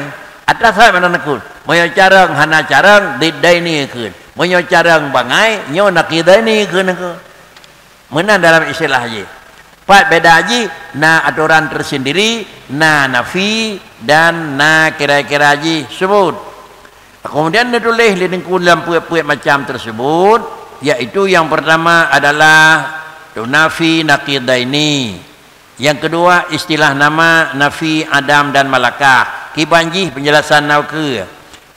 Atas hai mana niko. Meunyoe careueng hana careueng, diddaini kheun. Meunyoe careueng bangai, nyoe naqidaini kheun niko. Meunan dalam istilah jih. Pat beda jih, na atoran tersendiri, na nafi, dan na kira-kira jih subut. Kemudian neutuléh lé Teungku dalam peuet-peuet macam tersebut, yaitu yang pertama adalah tunafi naqidaini. Yang kedua, istilah nama nafi adam dan malakah. Kiban jih penjelasan na ukeue.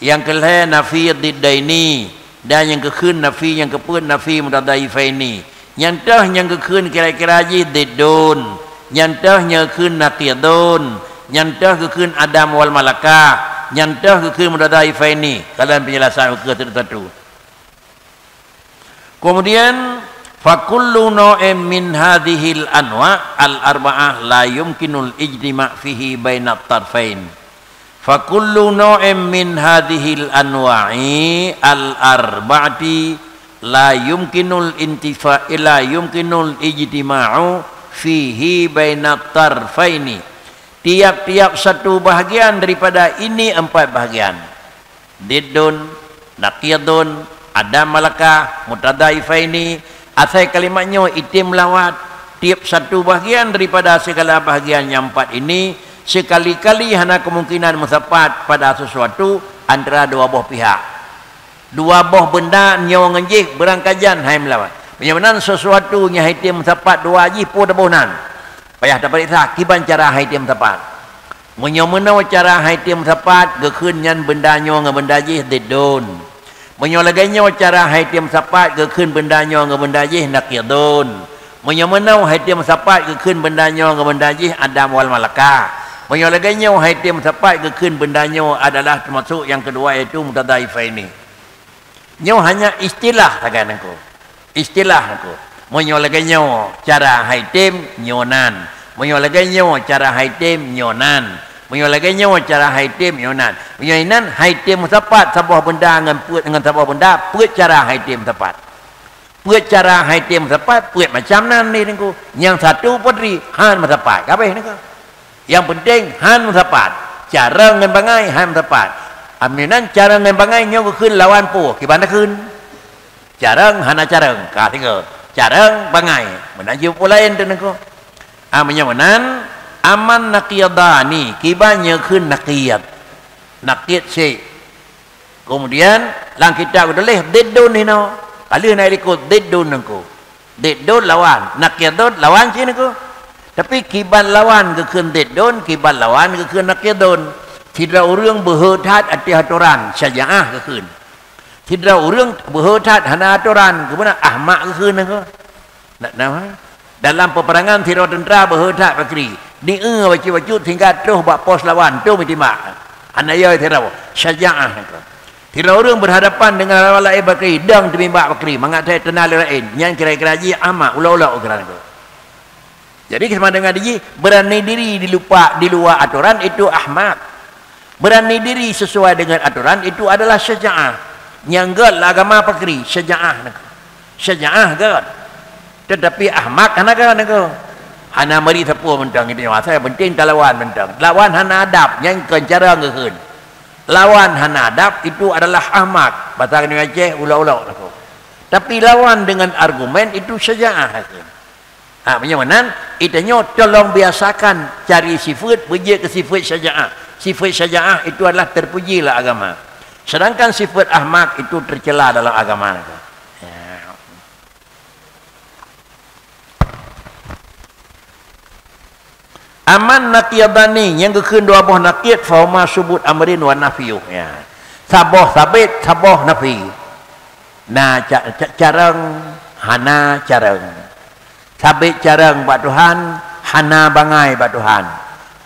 Nyang keu lhée nafi diddaini, dan nyang keu kheun nafi, nyang keu peuet nafi mutadaifaini. Nyan teuh nyang keu kheun kira-kira jih diddun, nyan teuh nyang keu kheun naqidun, nyan teuh keu kheun adam wal malakah, nyan teuh keu kheun mutadaifaini. Kalon penjelasan ukeue satu-satu. Kemudian, fakullu nau'in min hadhil anwa' al-arba'ah la yumkinul ijtima' fihi bainat tarfain. Fakullu nau'in min hadhil anwa'i al-arba'ati la yumkinul intifa-, la yumkinul ijtima'u fihi bainat tarfaini. Tiap-tiap satu bahagian daripada ini empat bahagian. Diddun, naqidun, adam malakah, mutadaifaini, asai kalimat nyoe item lawat. Tiep satu bahagian daripada segala bahagian nyang empat ini, sekali-kali hana kemungkinan meusapat pada sesuatu antara dua boh pihak. Dua boh beunda nyoe ngon jih beurangkajan hai meulawat. Meunyoe meunan sesuatu nyang hai tem meusapat dua jih peue taboh nan. Payah tapareksa kiban cara hai tem meusapat. Meunyoe meunoe cara hai tem meusapat, geukheun nyan beunda nyoe ngon beunda jih diddun. Meunyoe lagée nyoe cara hai tem meusapat, geukheun beunda nyoe ngon beunda jih naqidun. Meunyoe meunoe hai tem meusapat, geukheun beunda nyoe ngon beunda jih adam wal malakah. Meunyoe lagée nyoe hai tem meusapat, geukheun beunda nyoe adalah teumasok nyang keudua, yaitu mutadaifaini. Nyoe hanya istilah sagai nangku. Istilah nangku. Meunyoe lagée nyoe cara hai tem, nyoe nan. Meunyoe lagée nyoe cara hai tem, nyoe nan. Meunyoe lagée nyoe cara hai tem, nyoe nan. Meunyoe inan hai tem meusapat saboh beunda ngon peuet, ngon saboh beunda, peuet cara hai tem meusapat. Peuet cara hai tem meusapat, peuet macam nan lé nangku. Nyang satu putri, han meusapat. Kabeh nangku. Nyang penting, han meusapat. Careueng ngon bangai, han meusapat. Aminan careueng ngon bangai nyoe geukheun lawan peue? Kiban takheun. Careueng hana careueng, ka singoh. Careueng bangai, meunan jeuet peue laén teuh nangku. Ah, meunyoe meunan, amman naqidani, kiban nyoe kheun naqid. Naqid syiek. Kemudian, lam kitab geutuléh diddun hinoe. Ka lheueh na likot diddun nangku. Diddun lawan, naqidun lawan cit nangku. Tapi kiban lawan geukheun diddun, kiban lawan geukheun naqidun. Sidroe ureuëng beuhe that ateueh atoran, syajaah geukheun. Sidroe ureuëng beuhe that hana atoran, geumeunan ahmak geukheun nangku. Nak nama? Dalam peperangan sidroe teuntra beuhe that pakri. Di-e bacut-bacut sehingga troh bak pos lawan, troh meutimbak. Hana yo sidroe, syajaah nangku. Sidroe ureuëng berhadapan dengan lawan laén pakri, dong teumimbak pakri, mangat that teunang lé laén. Nyan kira-kira jih ahmak, ulok-ulok kira nangku. Jadi sama dengan jih berani diri di lupa, di luar atoran itu ahmak. Berani diri sesuai dengan atoran itu adalah syajaah. Nyang gét lam agama pakri, syajaah nangku. Syajaah gét. Tetapi ahmak hana gét nangku. Hana meuri sapeue mantong itu nyoe. Asai penting talawan mantong. Lawan hana adab, nyan kon cara geukheun. Lawan hana adab itu adalah ahmak. Bahasa Indonesia ulok-ulok nangku. Tapi lawan dengan argumen itu syajaah nangku. Ha, meunyoe meunan, geutanyoe tolong biasakan cari sifeuet beujeuet keu sifeuet syajaah. Sifat syaja'ah itu adalah terpuji dalam agama. Sedangkan sifat ahmaq itu tercela dalam agama. Ya. Amman naqidani, nyang geukheun dua boh naqid, fahuma subut amrin wa nafyuh. Ya. Saboh sabit, saboh nafi. Na ca-, ca-, carông, hana carông. Sabit carông bak Tuhan, hana bangai bak Tuhan.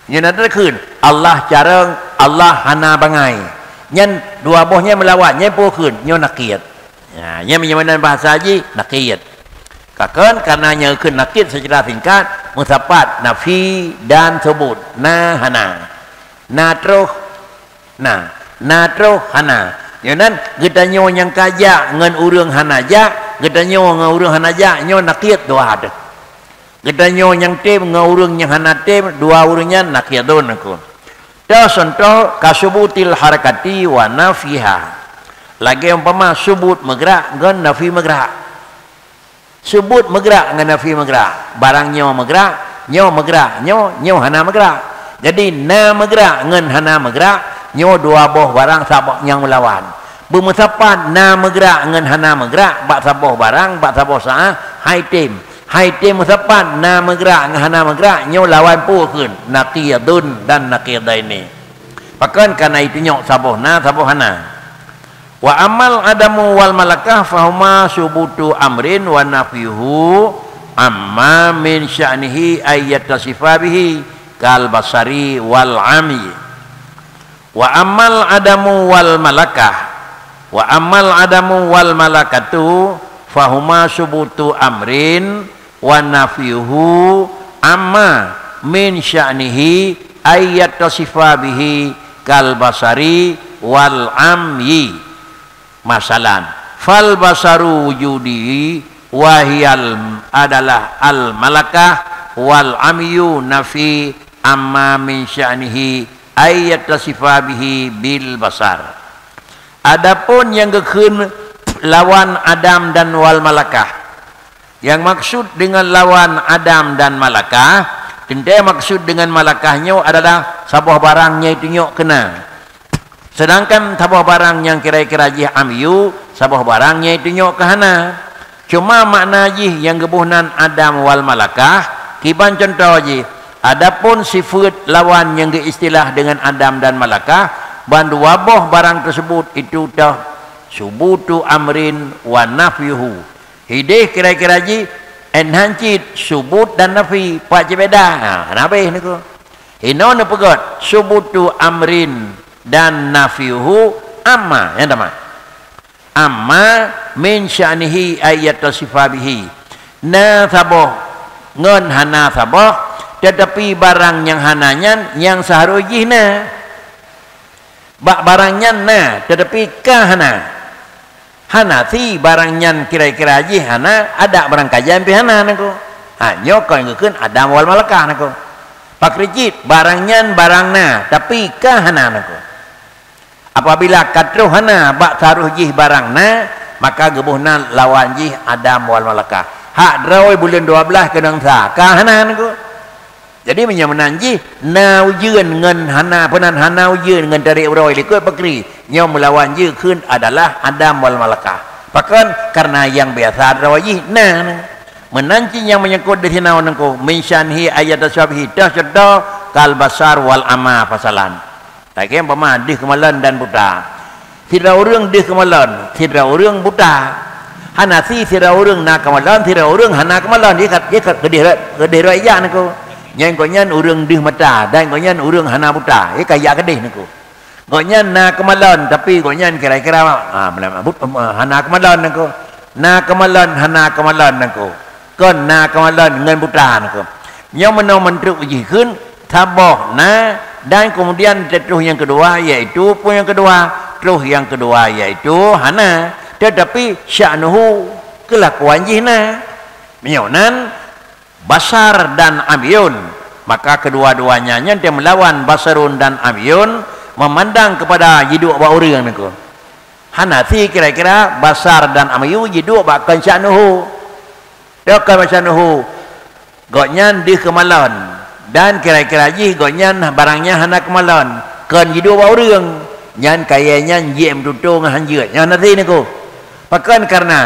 Nyoe na teukeun, Allah carông, Allah hana bangai. Nyan dua boh nyan meulawan, nyan peue kheun, nyoe naqid. Ya, nyan meunyoe meunan bahasa jih, naqid. Ka kon, karena nyoe kheun naqid secara singkat, meusapat nafi dan subut. Na hana. Na troh Na, na troh hana. Nyoe nan geutanyoe nyang ka jak ngon ureuëng hana jak, geutanyoe ngon ureuëng hana jak, nyoe naqid dua teuh. Geutanyoe nyang tem ngon ureuëng nyang hana tem, dua ureuëng nyan naqidun aku. Toh contoh, kasubutil harakati wa nafiha. Lagée umpama subut meugrak ngon nafi meugrak. Subut meugrak ngon nafi meugrak. Barang nyoe meugrak, nyoe meugrak, nyoe, nyoe hana meugrak. Jadi, na meugrak ngon hana meugrak, nyoe dua boh barang sabab nyang meulawan. Beumeusapat na meugrak ngon hana meugrak bak saboh barang, bak saboh saát, hai tem. Hai tem meusapat na meugrak ngon hana meugrak, nyoe lawan peue kheun? Naqidun dan naqidaini. Pakon kana itunyok saboh na, saboh hana. Wa ammal adamu wal malakah fahuma subutu amrin wa nafyuhu amma min sya'nihi ay yattasifa bihi kal basari wal ami. Wa ammal adamu wal malakah, wa ammal adamu wal malakatu fahuma subutu amrin wa nafyuhu amma min sya'nihi ay yattasifa bihi kal basari wal amyi. Masalan, fal basaru wujudi wa hiyal adalah al malakah wal amyu nafi amma min sya'nihi ay yattasifa bihi bil basar. Adapun nyang geukheun lawan adam dan wal malakah, nyang maksud deungon lawan adam dan malakah, teuntée maksud deungon malakah nyoe adalah saboh barang nyang itunyok keu na. Seudangkan saboh barang nyang kira-kira jih amyu, saboh barang nyang itunyok keu hana. Cuma makna jih nyang geuboh nan adam wal malakah, kiban cuntoh jih, adapun sifeuet lawan nyang geuistilah deungon adam dan malakah, ban dua boh barang teuseubut itu toh subutu amrin wa nafyuhu. Hideh kira-kira jih, enhan cit subut dan nafi, pat cit beda. Ha, hana habéh niko. Hinoe neupeugét subutu amrin dan nafyuhu amma, nyang teuma. Amma min sya'nihi ay yattasifa bihi. Na saboh ngon hana saboh, teutapi barang nyang hana nyan nyang seuharôh jih na. Bak barang nyan na, teutapi ka hana. Hana si barang nyan kira-kira jih hana, adak barang kajan pih hana niko. Ha, nyoe kon geukheun adam wal malakah niko. Pakri cit, barang nyan barang na, tapi ka hana niko. Apabila ka troh hana bak seuharôh jih barang na, maka geuboh nan lawan jih adam wal malakah. Hak droe buleuen dua blaih keunong sa, ka hana niko. Jadi, meunyoe meunan jih, na ujeuen ngon hana, peunan hana ujeuen ngon tarek uroe likot pakri, nyoe meulawan jih kheun adalah adam wal malakah. Pakon? Karena nyang biasa droe jih na. Meunan cit nyang meunyeukot di sinoe niko, min sya'nihi ay yattasifa bihi, toh cuntoh, kal basar wal ama fasalan. Lagée umpama deuh keumalon dan buta. Sidroe ureuëng deuh keumalon, sidroe ureuëng buta. Hana si sidroe ureuëng na keumalon, sidroe ureuëng hana keumalon. Jih ka, jih ka keudeh, keudeh rot ijak niko. Nyan gobnyan ureuëng deuh mata dan gobnyan ureuëng hana buta. Jih ka ijak keudeh niko. Gobnyan na keumalon, tapi gobnyan kira-kira, ha, hana keumalon niko. Na keumalon, hana keumalon niko. Kon na keumalon ngon buta niko. Nyoe meunoe meuntreuk jih kheun, saboh na, dan kemudian teutroh nyang keudua, yaitu peue nyang keudua? Troh nyang keudua, yaitu hana, teutapi sya'nuhu, keulakuan jih na. Meunyoe nan, basar dan amyun, maka kedua-duanya nyan teuh meulawan basarun dan amyun, memandang kepada jiduek bak ureuëng niko. Hana si kira-kira basar dan amyu jiduek bak kon sya'nuhu. Toh kon sya'nuhu, gobnyan deuh keumalon, dan kira-kira jih gobnyan barang nyan hana keumalon. Kon jiduek bak ureuëng, nyan kayée nyan jeuet meututoe ngon hanjeuet. Nyan hana sinoe. Pakon? Kareuna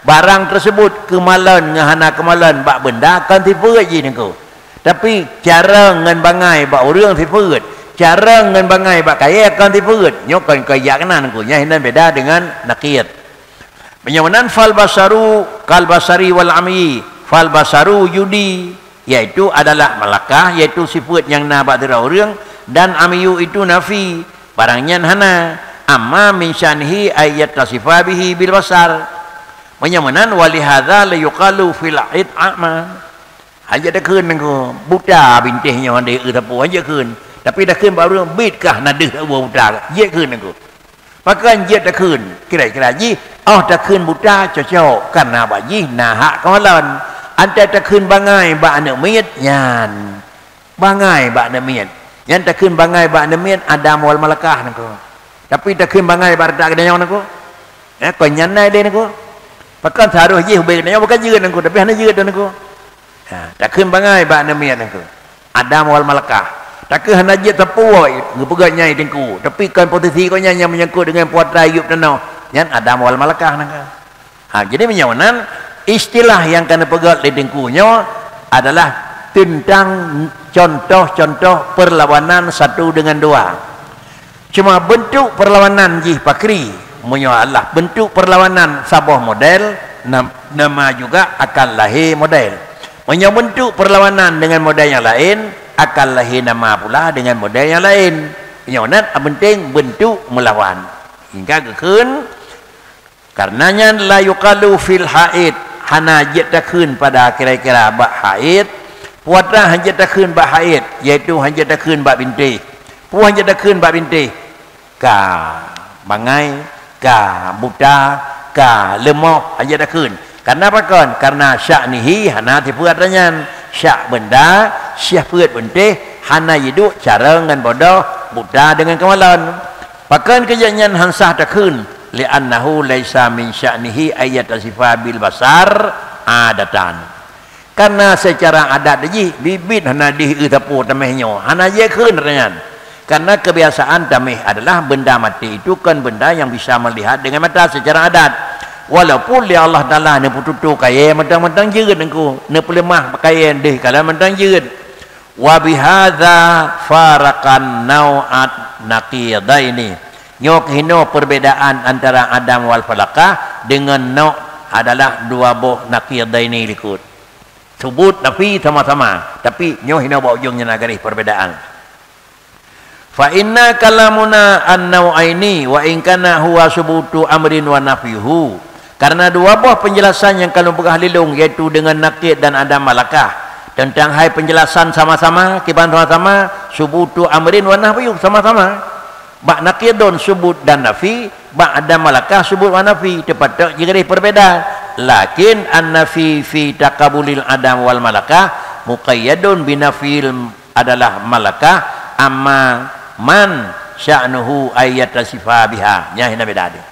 barang teuseubut keumalon ngon hana keumalon bak beunda kon sifeuet jih niko. Tapi carông ngon bangai bak ureuëng sifeuet, carông ngon bangai bak kayée kon sifeuet. Nyoe kon keu jak keunan niko. Nyan hina beda deungon nakid. Meunyoe meunan, fal basaru kal basari wal amyi, fal basaru yudi, yaitu adalah malakah, yaitu sifeuet nyang na bak sidroe ureuëng, dan amyu itu nafi, barang nyan hana. Amma min sya'nihi ay yattasifa bihi bil basar. Meunyoe meunan, walihadza la yuqalu fil a'id a'ma. Hanjeuet takheun nangku, buta bintéh nyoe, han deuh eu sapeue, hanjeuet kheun. Tapi takheun bak ureuëng, bit kah na deuh sapeue buta, jeuet kheun nangku. Pakon jeuet takheun? Kira-kira jih, oh takheun buta cocok, kareuna bak jih na hak keumalon. Antai takheun bangai bak aneuëk miet nyan. Bangai bak aneuëk miet. Nyan takheun bangai bak aneuëk miet, adam wal malakah nangku. Tapi takheun bangai bak ratak geutanyoe nangku. Eh, kon nyan na ideh nangku. Pakon seharôh jih ubé geutanyoe bukan jeuet nangku, tapi hana jeuet nangku. Ha, takheun bangai bak aneuëk miet nangku. Adam wal malakah. Takheun hana jeuet sapeue, geupeugah nyai teungku. Tapi kon posisi kau nyan nyang menyangkut dengan puasa yup tanoh. Nyan adam wal malakah nangku. Ha, jadi meunyoe meunan, istilah nyang ka neupeugah lé teungku nyoe adalah teuntang contoh-contoh perlawanan satu dengan dua. Cuma beuntuk perlawanan jih pakri. Meunyoe Allah beuntuk perlawanan saboh model, nam-, nama juga akan lahé model. Meunyoe beuntuk perlawanan dengan model nyang laén, akan lahé nama pula dengan model nyang laén. Meunyoe nan, penting beuntuk meulawan. Hingga geukheun, kareuna nyan la yuqalu fil haid, hana jeuet takheun pada kira-kira bak haid, puasa hanjeuet takheun bak haid, yaitu hanjeuet takheun bak bintéh. Peue hanjeuet takheun bak bintéh? Ka bangai, ka buta, ka leumoh, hanjeuet takheun. Kareuna pakon? Kareuna sya'nihi hana sifeuet nyan. Syak beunda, sifeuet bintéh, hana jiduek carông ngon bodoh, buta deungon keumalon. Pakon keu jih nyan han sah takheun? Li'annahu laisa min sya'nihi ay yattasifa bil basar adatan. Kareuna seucara adat jih, bit-bit hana deuh eu sapeue tameh nyoe, hana jeuet kheun nyan. Kareuna keubiasaan tameh adalah benda mati itu kon benda nyang bisa meulihat deungon mata seucara adat. Walaupun lé Allah Taala neupeututoe kayée mantong-mantong jeuet nangku, neupeuleumah kayée deuh kalon mantong jeuet. Wa bihadza faraqan nau'an naqidaini. Nyoe keuh hinoe perbedaan antara adam wal malakah deungon nau' adalah dua boh naqidaini likot. Subut nafi sama-sama, tapi nyoe hinoe bak ujong nyan na garéh perbedaan. Fa inna kalamuna an-nau'aini wa in kana huwa subutu amrin wa nafyuhu. Kareuna dua boh penjelasan nyang ka lôn peugah lé lôn, yaitu deungon nakid dan adam malakah. Teuntang hai penjelasan sama-sama, kiban sama-sama, subutu amrin wa nafyuhu sama-sama. Bak nakidun subut dan nafi, bak adam malakah subut wa nafi, teupatot jigaréh perbeda. Lakin an-nafi fi taqabulil adam wal malakah muqayyadun bi nafil adalah malakah, amma man sya'nuhu ay yattasifa biha. Nyan hina beda deh.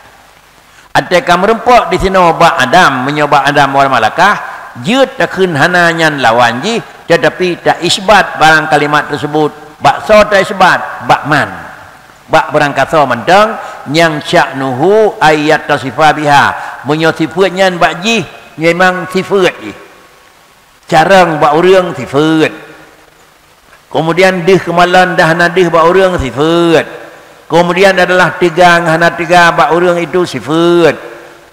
Até ka meurumpok di sinoe bak adam, meunyoe bak adam wal malakah, jeuet takheun hana nyan lawan jih, tetapi taisbat barang kalimat tersebut. Bak soe taisbat? Bak man. Bak barang kasoe mantong nyang sya'nuhu ay yattasifa biha. Meunyoe sifeuet nyan bak jih, memang sifeuet jih. Carông bak ureuëng sifeuet. Keumudian deuh keumalon dan hana deuh bak ureuëng sifeuet. Keumudian adalah teuga ngon hana teuga bak ureuëng itu sifeuet.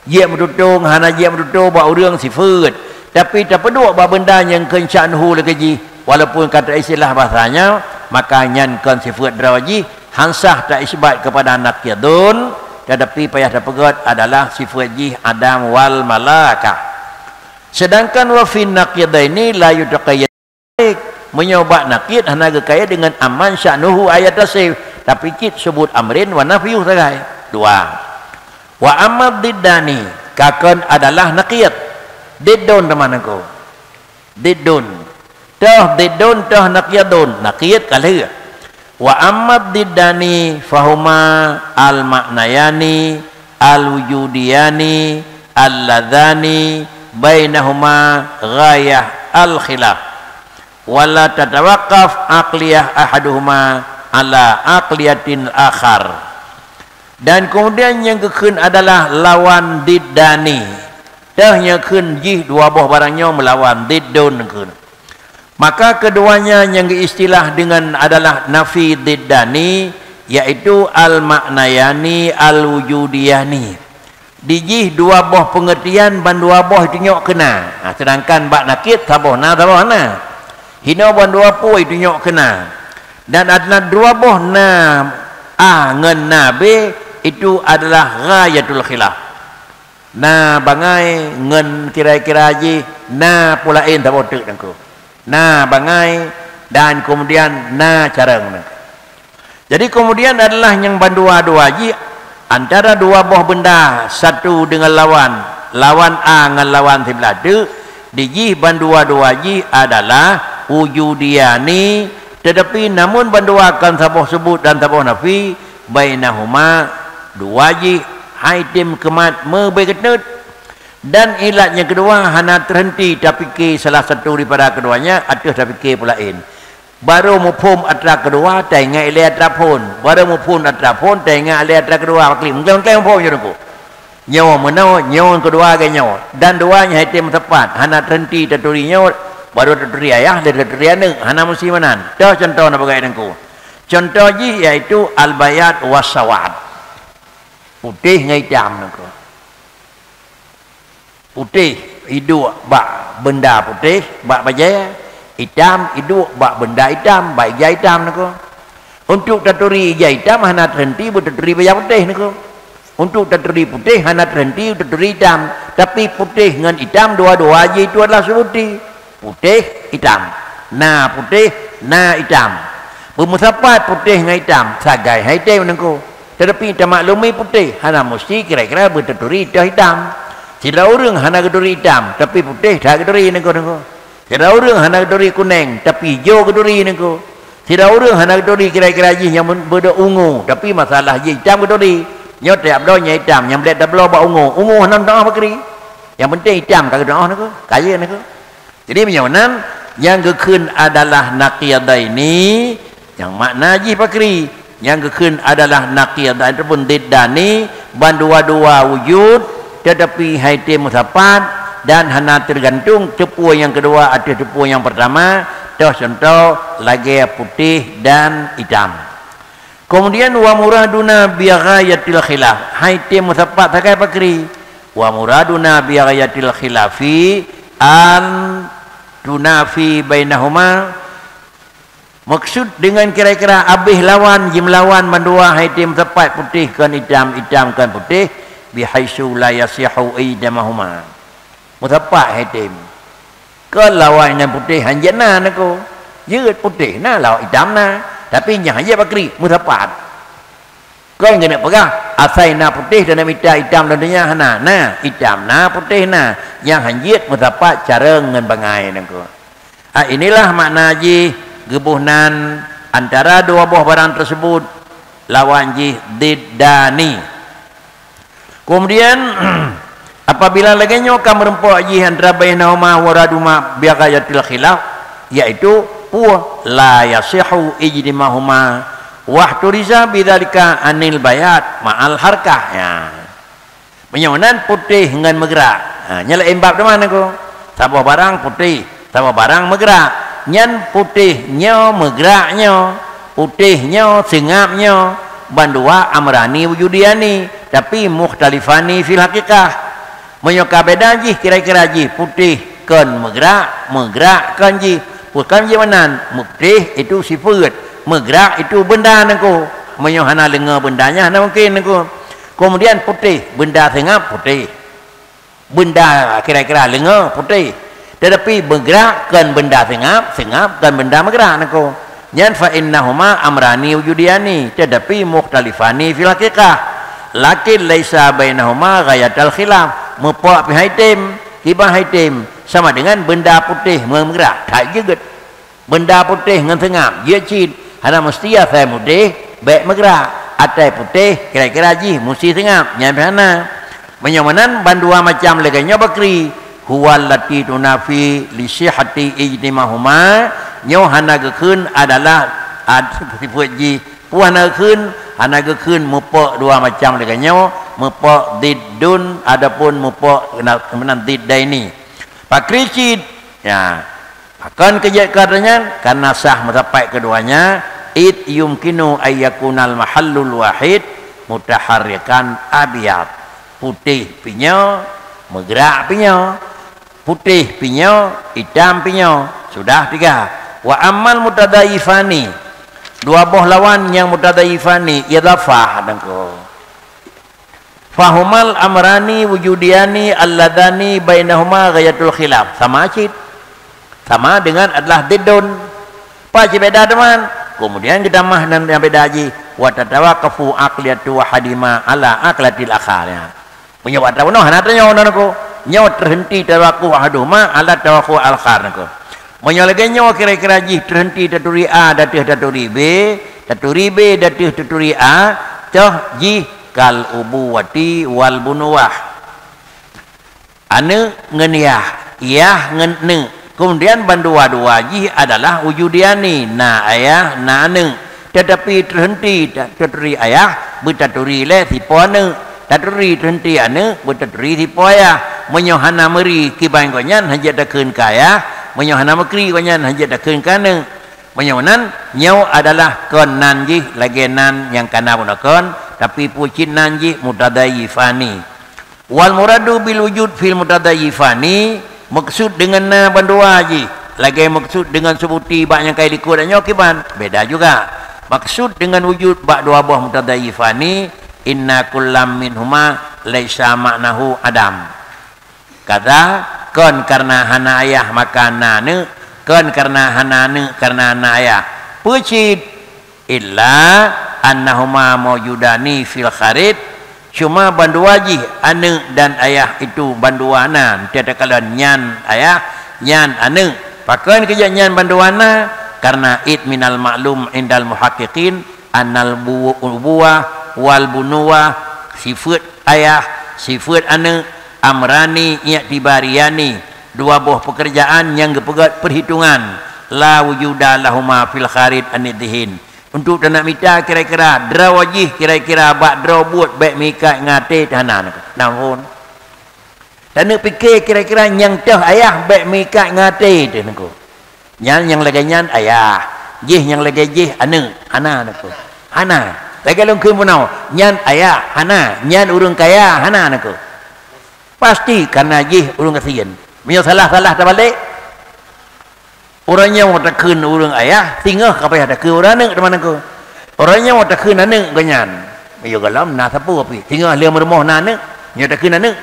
Jeuet meututoe ngon hana jeuet meututoe bak ureuëng sifeuet. Tapi tapeuduek bak beunda nyang kon sya'nuhu lagée jih, walaupun ka taistilah bahasa nyoe, maka nyan kon sifeuet droe jih, han sah taisbat keupada nakidun, tetapi payah tapeugét adalah sifeuet jih adam wal malakah. Sedangkan wa fin naqidaini la yutaqayyad. Meunyoe bak nakid hana geukayée deungon amman sya'nuhu ay yattasifa, tapi cit subut amrin wa nafyuh sagai. Dua. Wa amma diddani, ka kon adalah nakid. Diddun teuma nangku. Diddun. Toh diddun, toh nakidun. Nakid ka lheueh. Wa amma diddani fahuma al-ma'nayani al-wujudiyani alladzani bainahuma ghayah al-khilaf. Wa la tatawaqqaf aqliyah ahaduhuma ala aqliyatin akhar. Dan kemudian nyang geukheun adalah lawan diddani. Teuh nyang kheun jih dua boh barang nyoe meulawan, diddun kheun. Maka keduanya nyang geuistilah dengan adalah nafi diddani, yaitu al-ma'nayani al-wujudiyani. Di jih dua boh peungeurtian, ban dua boh itunyok keu na. Ha, sedangkan bak nakid saboh na, saboh hana. Hino ban dua pue itunyok keu na. Dan adna dua boh na A ngon na B, itu adalah ghayatul khilaf. Na bangai ngon kira-kira jih na pue laén saboh teuk teungku. Na bangai dan kemudian na carông teungku. Jadi kemudian adalah nyang bandua-dua jih antara dua boh benda satu deungon lawan, lawan A ngon lawan siblah teuk, di jih bandua-dua jih adalah wujudiyani, tetapi namun bandua kon saboh subut dan saboh nafi, bainahuma, dua jih hai tem keumat meubeukeuteuet. Dan ilat nyang keudua hana teuheunti tapike salah satu daripada keduanya ateueh tapike pue laén. Barô muphom atra keudua, taingat ilée atra phon. Barô muphom atra phon, taingat ilée atra keudua. Paklik, meukleng-meukleng muphom jih teungku. Nyoe meunoe, nyoe keudua lagée nyoe. Dan dua nyan hai tem meusapat, hana teuheunti taturi nyoe, barô taturi ayah, lheueh taturi aneuëk, hana meusi meunan. Toh cuntoh na peugah teungku. Cuntoh jih yaitu al-bayad was-sawad. Putéh ngon itam teungku. Putéh iduek bak benda putéh, bak bajée, itam iduek bak benda itam, bak ija itam teungku. Untuk taturi ija itam hana teuheunti beutaturi bajée putéh teungku. Untuk taturi putéh hana teuheunti beutaturi itam, tapi putéh ngon itam dua-dua jih itu adalah sebuti. Putéh, itam. Na putéh, na itam. Beumeusapat putéh ngon itam, sagai hai tem teungku. Tetapi tamaklumi putéh hana meusti kira-kira beutaturi toh itam. Sidroe ureuëng hana geuturi itam, tapi putéh that geuturi teungku, teungku. Sidroe ureuëng hana geuturi kuneng, tapi ijo geuturi teungku. Sidroe ureuëng hana geuturi kira-kira jih nyang beudôk ungu, tapi masalah jih itam geuturi. Nyoe tiap bloe nyang itam, nyang blét tabloe bak ungu. Ungu hana meudoá pakri. Nyang penting itam ka geuteu'oh teungku, kaya teungku. Jadi meunyoe nan nyang geukheun adalah naqidaini, nyang makna jih pakri, nyang geukheun adalah naqidaini ataupun diddani, bandua-dua wujud, tetapi hai tem meusapat dan hana teugantung teupue nyang keudua ateueh teupue nyang peurtama, toh cuntoh lagée putéh dan itam. Kemudian wa muraduna bi ghayatil khilaf. Hai tem meusapat sagai pakri. Wa muraduna bi ghayatil khilafi an tunafi bainahuma. Maksud dengan kira-kira abéh lawan, jimeulawan bandua hai tem meusapat putéh kon itam, itam kon putéh, bihaitsu la yasihu ijtimahuma. Meusapat hai tem. Kon lawan nyang putéh hanjeuet na teungku. Jeuet putéh na, lawan itam na. Tapi nyang hanjeuet pakri, meusapat. Kon keuneuk peugah, asai na putéh dan na mita itam dan donya hana. Na, itam na, putéh na. Nyang hanjeuet meusapat carông ngon bangai teungku. Ah, inilah makna jih geuboh nan antara dua boh barang tersebut lawan jih diddani. Kemudian, apabila lagée nyoe ka meurumpok jih antara bainahuma wa raduma bi ghayatil khilaf, yaitu pue la yasihu ijtimahuma wahturiza bidzalika anil bayad ma'al harkah. Ya. Meunyoe nan putéh ngon meugrak. Ha, nyan laén bab teuma teungku. Saboh barang putéh, saboh barang meugrak. Nyan putéh nyoe meugrak nyoe, putéh nyoe seungab nyoe, bandua amrani wujudiyani, tapi mukhtalifani fil haqiqah. Meunyoe ka beda jih kira-kira jih putéh kon meugrak, meugrak kon jih. Bukan jih meunan, putéh itu sifeuet, meugrak itu benda teungku. Meunyoe hana leungoe benda nyan hana mungken teungku. Kemudian putéh, benda seungab putéh. Benda kira-kira leungoe putéh. Tetapi meugrak kon benda seungab, seungab kon benda meugrak teungku. Nyan fa innahuma amrani wujudiyani, tetapi mukhtalifani fil haqiqah. Lakin laisa bainahuma ghayatal khilaf. Meupok pih hai tem, kiban hai tem, sama dengan benda putéh meugrak, that jeuet. Benda putéh ngon seungab jeuet cit, hana meusti asai putéh bék meugrak. Asai putéh kira-kira jih meusti seungab, nyan pih hana. Meunyoe meunan bandua macam lagée nyoe bakri, huwa allati tunafi li sihhati ijtimahuma, nyoe hana geukheun adalah Ad-, sifeut jih, peue hana geukheun, hana geukheun mupok dua macam lagée nyoe, mupok diddun, adapun mupok na-, meunan diddaini. Pakri cit, ya, pakon keujeuet keu nyan, karena sah meusapat keduanya, id yumkinu ayyakunal mahallul wahid mutaharrikan abyad. Putéh pih nyoe, meugrak pih nyoe. Putéh pih nyoe, itam pih nyoe. Sudah tiga. Wa ammal mutadayifani, dua boh lawan nyang mutadayifani, idhafah nangko. Fahumal amrani wujudiyani alladhani bainahuma ghayatul khilaf. Sama cit. Sama dengan adalah diddun. Apa cit beda teman? Kemudian kita mah nan yang beda ji. Wa tatawaqafu aqliyatu wahadima ala aqlatil akhar. Ya. Meunyoe bak tabunoe hana tanyoe nangko. Nyoe terhenti tawaquf ahaduhuma ala tawaquf al-akhar nangko. Meunyoe lagée nyoe kira-kira jih terhenti taturi A, dateuh taturi B, taturi B, dateuh taturi A, toh jih kal ubuwati wal bunuwah. Aneuëk ngon yah, yah ngon aneuëk. Kemudian bandua-dua jih adalah wujudiani, na ayah, na aneuëk. Tetapi terhenti ta-, taturi ayah, beutaturi lé sipo aneuëk. Taturi terhenti aneuëk, beutaturi sipo ayah. Meunyoe hana meuri kiban gobnyan, hana jeuet takheun keu ayah. Meunyoe hana meukri gobnyan, hana jeuet takheun keu aneuëk. Meunyoe nan, nyoe adalah kon nan jih lagée nan nyang kana bunoe kon, tapi peue cit nan jih mutadayifani. Wal muradu bil wujud fil mutadayifani, maksud deungon na bandua jih, lagée maksud deungon subuti bak nyang kai likot nyoe kiban, beda juga. Maksud deungon wujud bak dua boh mutadayifani, inna kullam minhuma laisa ma'nahu adam. Kata, kon karena hana ayah maka na aneuëk, kon karena hana aneuëk karena na ayah. Peue cit? Illa annahuma maujudani fil kharid, cuma bandua jih aneuëk dan ayah itu bandua na, teuka kalon nyan ayah, nyan aneuëk. Pakon keujak nyan bandua na? Karena id minal maklum indal muhaqqiqin annal bu-, ubuwah wal bunuwah, sifeut ayah, sifeut aneuëk, amrani i'tibariyani, dua boh peukeurjaan nyang geupeugét peuhitongan, la wujuda lahuma fil kharid anid dihin. Untuk taneuk mita kira-kira, droe jih kira-kira bak droe buet bék meuikat ngon até teuh hana nangko. Namun, taneuk pike kira-kira nyang teuh ayah bék meuikat ngon até teuh nangko. Nyan nyang lagée nyan ayah, jih nyang lagée jih aneuëk, hana nangko. Hana. Lagée lôn kheun bunoe, nyan ayah, hana, nyan ureuëng kaya, hana nangko. Pasti karena jih ureuëng gasien. Meunyoe salah-salah tabalek, uroe nyoe takheun ureuëng ayah, singoh ka payah takheun ureuëng aneuëk teuma nangko. Uroe nyoe takheun aneuëk gobnyan. Meunyoe gohlom na sapeue pih, singoh lé meurumoh na aneuëk, nyoe takheun aneuëk.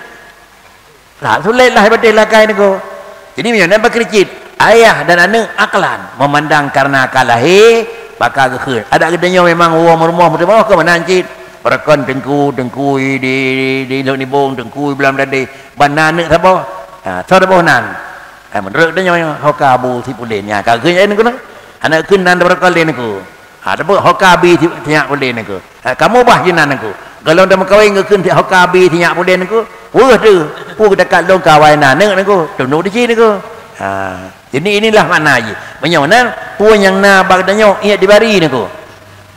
Lah, sulet lah ibadah lakai nangko. Jadi, meunyoe nan pakri cit, ayah dan aneuëk aklan, memandang karena ka lahé, maka geukheun. Adak geutanyoe memang woe meurumoh meuteumanoh keu meunan cit. Beureukan teungku, teungku di, di, di Lhokseumawe, teungku di Blang Meudadeh. Ban na aneuëk saboh. Ha, soe saboh nan. Ha, meunurot geutanyoe, ho ka Abu si Pulen. Nya, ka geukheun nyan keunoe. Aneuëk kheun nan beureukan lé nangko. Ha, teupeu ho ka Abi si, si nyak Pulen nangko. Ha, kamoe bah jinan nangko. Gohlom tameukawen geukheun si ho ka Abi si nyak Pulen nangko. Weueh teuh, peue geudakat lôn ka awai na aneuëk nangko. Tundok di cit nangko. Ha, jadi inilah makna jih. Meunyoe nan, peue nyang na bak geutanyoe, iék dibari nangko.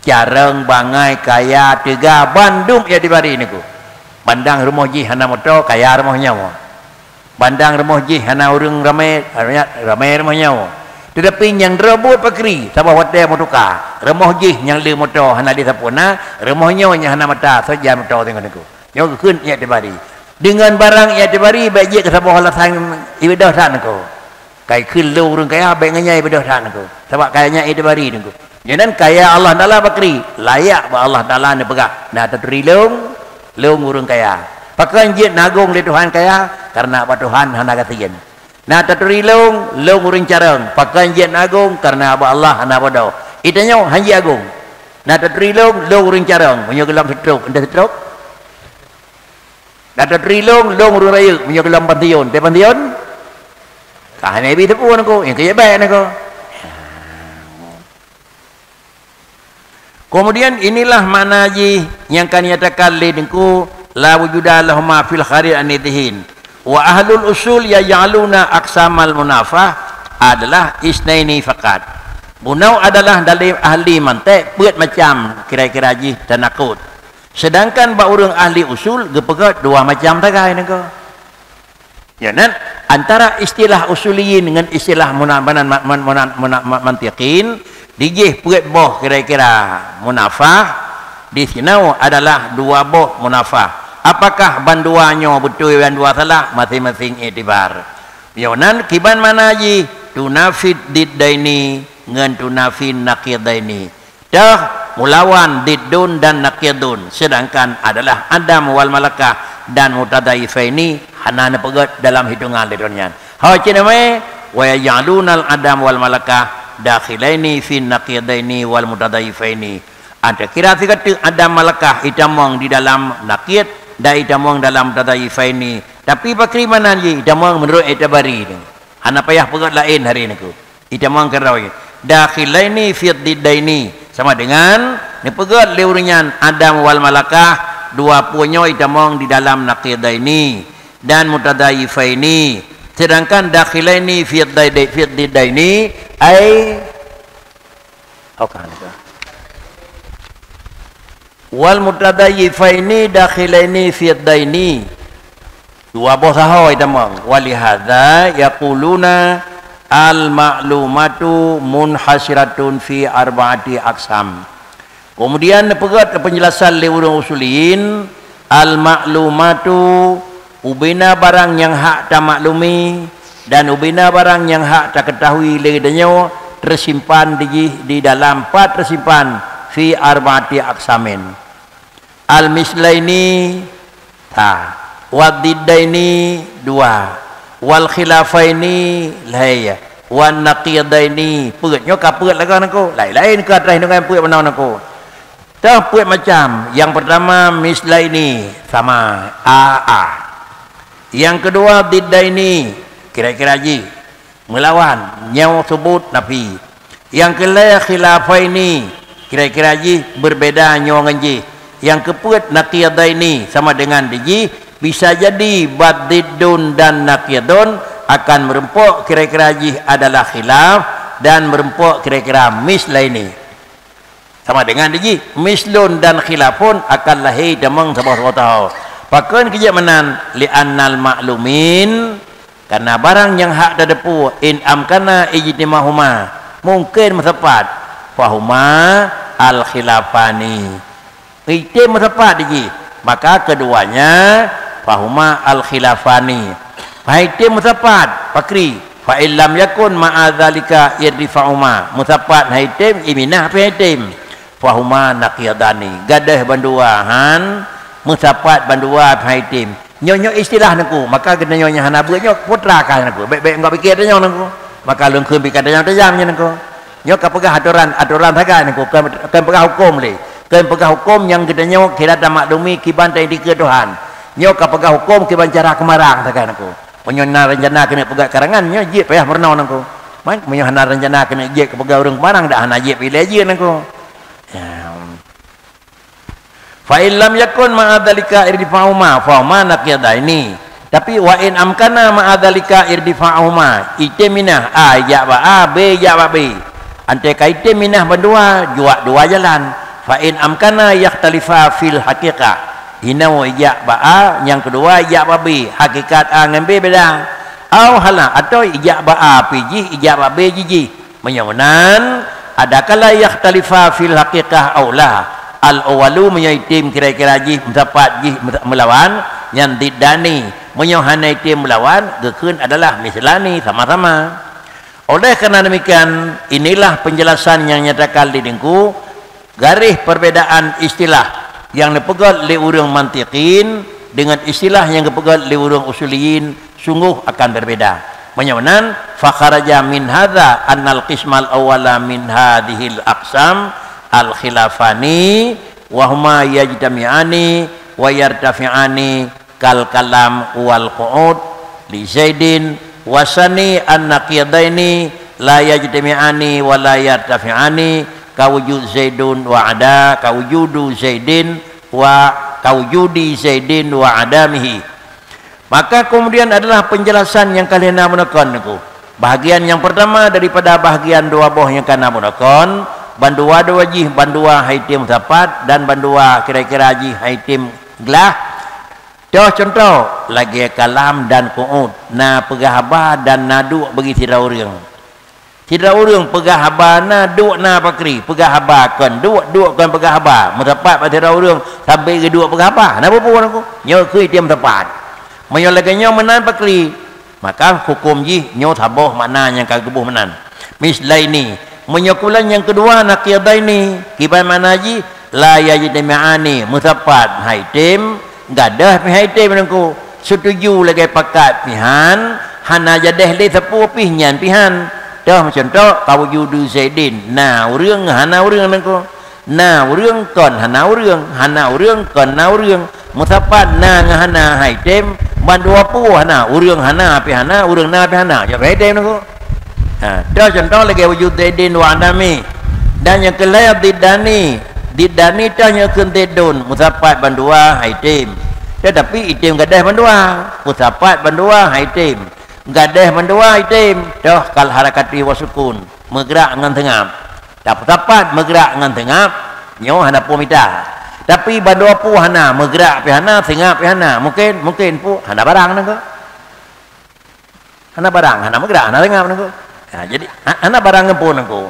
Carông, bangai, kaya, teuga, bandum iék dibari nangko. Bandang rumoh jih hana moto, kaya rumoh nyoe. Bandang rumoh jih hana ureuëng ramé, ramé rumoh nyoe. Teutapi nyang droe buet pakri, saboh watée meutuka. Rumoh jih nyang le moto hana disapeue na, rumoh nyoe nyang hana mata, soe jan moto singoh nangko. Nyoe geukheun iék dibari. Deungon barang iék dibari, bék jeuet keu saboh alasan ibadah that nangko. Kai kheun lôn ureuëng kaya, bék ngon nyan ibadah that nangko. Sabab kaya nyan iék dibari nangko. Nyoe nan kaya Allah Taala pakri, layak bak Allah Taala neupeugah, na taturi lôn, lôn ureuëng kaya. Pakon jeuet neugong lé Tuhan kaya? Karena bak Tuhan hana gasien. Na taturi lôn, lôn ureuëng carông. Pakon jeuet neugong? Karena bak Allah hana bodoh. Itanyoe han jeuet agong. Na taturi lôn, lôn ureuëng carông. Meunyoe gohlom seutrok, entah seutrok. Na taturi lôn, lôn ureuëng rayeuk. Meunyoe gohlom pansiun, entah pansiun. Ka hana bi teupeu nangko, nyang keu jeuet bék nangko. Kemudian inilah makna jih nyang ka nyatakan lé Teungku, la wujuda lahuma fil kharid anid dihin. Wa ahlul usul yaj'aluna aqsamal munafah adalah isnaini faqat. Bunoe adalah dari ahli mantek peuet macam kira-kira jih tanakut. Sedangkan bak ureuëng ahli usul geupeugét dua macam sagai nangko. Ya nan, antara istilah usuliyin ngon istilah muna-, muna-, muna-, muna-, muna-, mantiqin, dijih peuet boh kira-kira munafah, di sinoe adalah dua boh munafah. Apakah bandua nyoe beutôi bandua salah? Masing-masing iktibar. Nyoe nan kiban mana jih, tunafid diddaini ngon tunafin naqidaini. Dah mulawan diddun dan naqidun, sedangkan adalah adam wal malakah dan mutadaifaini hana neupeugét dalam hitungan lé droe nyan. Ho cit nama, wa yaj'alunal adam wal malakah dakhilaini fin naqidaini wal mutadaifaini. Ada kira sigateuk adam malakah itamong di dalam naqid dan itamong dalam mutadaifaini. Tapi pakri mana jih itamong menurut itabari tu. Hana payah peugét laén hari nangko. Itamong keurau jih. Dakhilaini fid diddaini. Sama dengan neupeugét lé ureuëng nyan adam wal malakah dua pue nyoe itamong di dalam naqidaini dan mutadaifaini. Sedangkan dakhilaini fid diddaini ai Oke, nangko. Wal mutadaifaini dakhilaini fid daini. Dua boh saho itamong. Walihadza yaquluna al ma'lumatu munhasiratun fi arba'ati aqsam. Kemudian neupeugét penjelasan lé ureuëng usuliyin, al ma'lumatu, ubena barang nyang hak tamaklumi, dan ubena barang nyang hak takeutahui lé geutanyoe teusimpan di jih di dalam pat teusimpan fi arba'ati aqsamin. Al-mislaini, sa. Wad-diddaini, dua. Wal-khilafaini, lhée. Wan-naqidaini, peuet. Nyoe ka peuet lagée nangko. Laén-laén ka atra hinoe ngon peuet meunan nangko. Teuh peuet macam. Nyang peurtama, mislaini, sama. A, a. Nyang keudua, diddaini, kira-kira jih. Meulawan, nyoe subut nafi. Nyang keulhée khilafaini, kira-kira jih berbeda nyoe ngon jih. Nyang keupeuet naqidaini sama dengan di jih, bisa jadi bad diddun dan naqidun akan meurumpok kira-kira jih adalah khilaf dan meurumpok kira-kira mislaini. Sama dengan di jih, mislun dan khilafun akan lahé tamong saboh-saboh taho. Pakon keujeuet meunan? Li'annal ma'lumin, karena barang nyang hak tateupeue, in amkana ijtima'uhuma, mungken meusapat, fahuma al-khilafani. Item meusapat di jih, maka keduanya fahuma al-khilafani. Faitem meusapat, pakri, fa illam yakun ma'a dzalika irtifa'uma. Meusapat haitem, iminah pi haitem. Fahuma naqidani. Gadeh bandua han, meusapat bandua pi haitem. Nyoe-nyoe istilah nangko, maka geutanyoe nyang hana beuet nyoe putra kah nangko. Bék-bék ngon piké tanyoe nangko. Maka lôn kheun piké tajam-tajam nyoe nangko. Nyoe ka peugah atoran, atoran sagai nangko, kon, kon peugah huköm lé. Kon peugah huköm nyang geutanyoe kira tamaklumi kiban ta-, dikeue Tuhan. Nyoe ka peugah huköm kiban cara keumarang sagai nangko. Meunyoe na reuncana keuneuk peugah karangan, nyoe jeuet payah meurunoe nangko. Man, meunyoe hana reuncana keuneuk jeuet keu peugah ureuëng keumarang, dak hana jeuet pih lé jeuet nangko. Ya. Fa in lam yakun ma'a dzalika irtifa'uhuma, fahuma naqidaini. Tapi wa in amkana ma'a dzalika irtifa'uhuma, item minah, A ijak bak A, B ijak bak B. Antée ka item minah bandua, juak dua jalan. Fa in amkana yakhtalifa fil haqiqah. Hinoe ijak bak A, nyang keudua ijak bak B. Hakikat A ngon B beda. Au hala, atawa ijak bak A pi jih, ijak bak B jih jih. Meunyoe meunan, adakala yakhtalifa fil haqiqah au la. Al-awwalu meunyoe item kira-kira jih meusapat jih meulawan, nyan diddani. Meunyoe hana item meulawan, geukheun adalah mislani, sama-sama. Oleh karena demikian, inilah penjelasan yang nyatakan di Teungku, garéh perbedaan istilah nyang neupeugét lé ureuëng mantiqin deungon istilah nyang geupeugét lé ureuëng usuliyin sungguh akan berbeda. Meunyoe meunan, fa kharaja min hadza annal qismal awwala min hadzihil aqsam al khilafani wa huma yajtami'ani wa yartafi'ani kal kalam wal qu'ud li Zaidin, wa sani an naqidaini la yajtami'ani wa la yartafi'ani ka wujud Zaidun wa ada, ka wujudu Zaidin wa ka wujudi Zaidin wa adamihi. Maka kemudian adalah penjelasan nyang ka lheueh na meuneukon nangku. Bahagian nyang peurtama daripada bahagian dua boh nyang ka na beurukon, bandua-dua jih bandua hai tem meusapat dan bandua kira-kira jih hai tem glah. Toh cuntoh, lagée kalam dan qu'ud, na peugah haba dan na duek bagi sidroe ureuëng. Sidroe ureuëng peugah haba na, duek na pakri, peugah haba kon duek, duek kon peugah haba. Meusapat bak sidroe ureuëng sampoe geuduek peugah haba, na peue-peue nangku? Nyoe keuh item meusapat. Meunyoe lagée nyoe meunan pakri, maka huköm jih nyoe saboh makna nyang ka geuboh meunan. Mislaini. Meunyoe kulan nyang keudua naqidaini, kiban makna jih la yajtami'ani, meusapat hai tem, gadôh pih hai tem nangku. Setuju lagée pakat pih han, hana jadeh lé sapeue pih nyan pih han. Toh meucuntoh, ka wujudu Zaidin, na ureuëng hana ureuëng nangku. Na ureuëng kon hana ureuëng, hana ureuëng kon na ureuëng. Meusapat na ngon hana hai tem, bandua peue hana, ureuëng hana pih hana, ureuëng na pih hana. Jaweueb hai tem nangku. Ha, toh cuntoh lagée wujud Zaidin wa adami. Dan nyang keulhée diddani, diddani toh nyang kheun Zaidun, meusapat bandua hai tem. Tetapi item gadôh bandua, meusapat bandua hai tem. Gadôh bandua item, toh kal harakati wa sukun, meugrak ngon seungab. Tapeusapat meugrak ngon seungab, nyoe hana peue mita. Tapi bandua peue hana, meugrak pih hana, seungab pih hana. Mungken, mungken peue hana barang nangku. Hana barang, hana meugrak, hana seungab nangku. Ha, jadi ha- hana barang ngon peue nangku.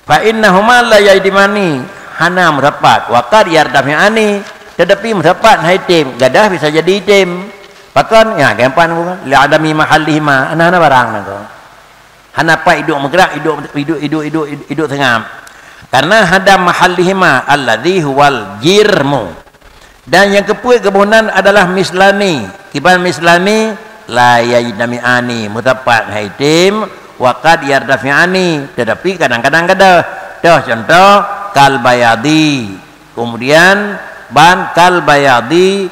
Fa innahuma la yajtami'ani, hana meusapat, wa qad yartafi'ani, tetapi meusapat hai tem, gadôh bisa jadi item. Pakon? Ya, gampang nangku. Li adami mahallihima, hana, hana barang nangku. Hana pat iduek meugrak, iduek, iduek, iduek, iduek, iduek seungab. Karena hadam mahallihima alladzi huwal jirmu. Dan nyang keupeuet geuboh nan adalah mislani. Kiban mislani, la yajtami'ani, meusapat hai tem, wa qad yartafi'ani, tetapi kadang-kadang gadôh. Toh cuntoh, kal bayadi. Kemudian, ban kal bayadi,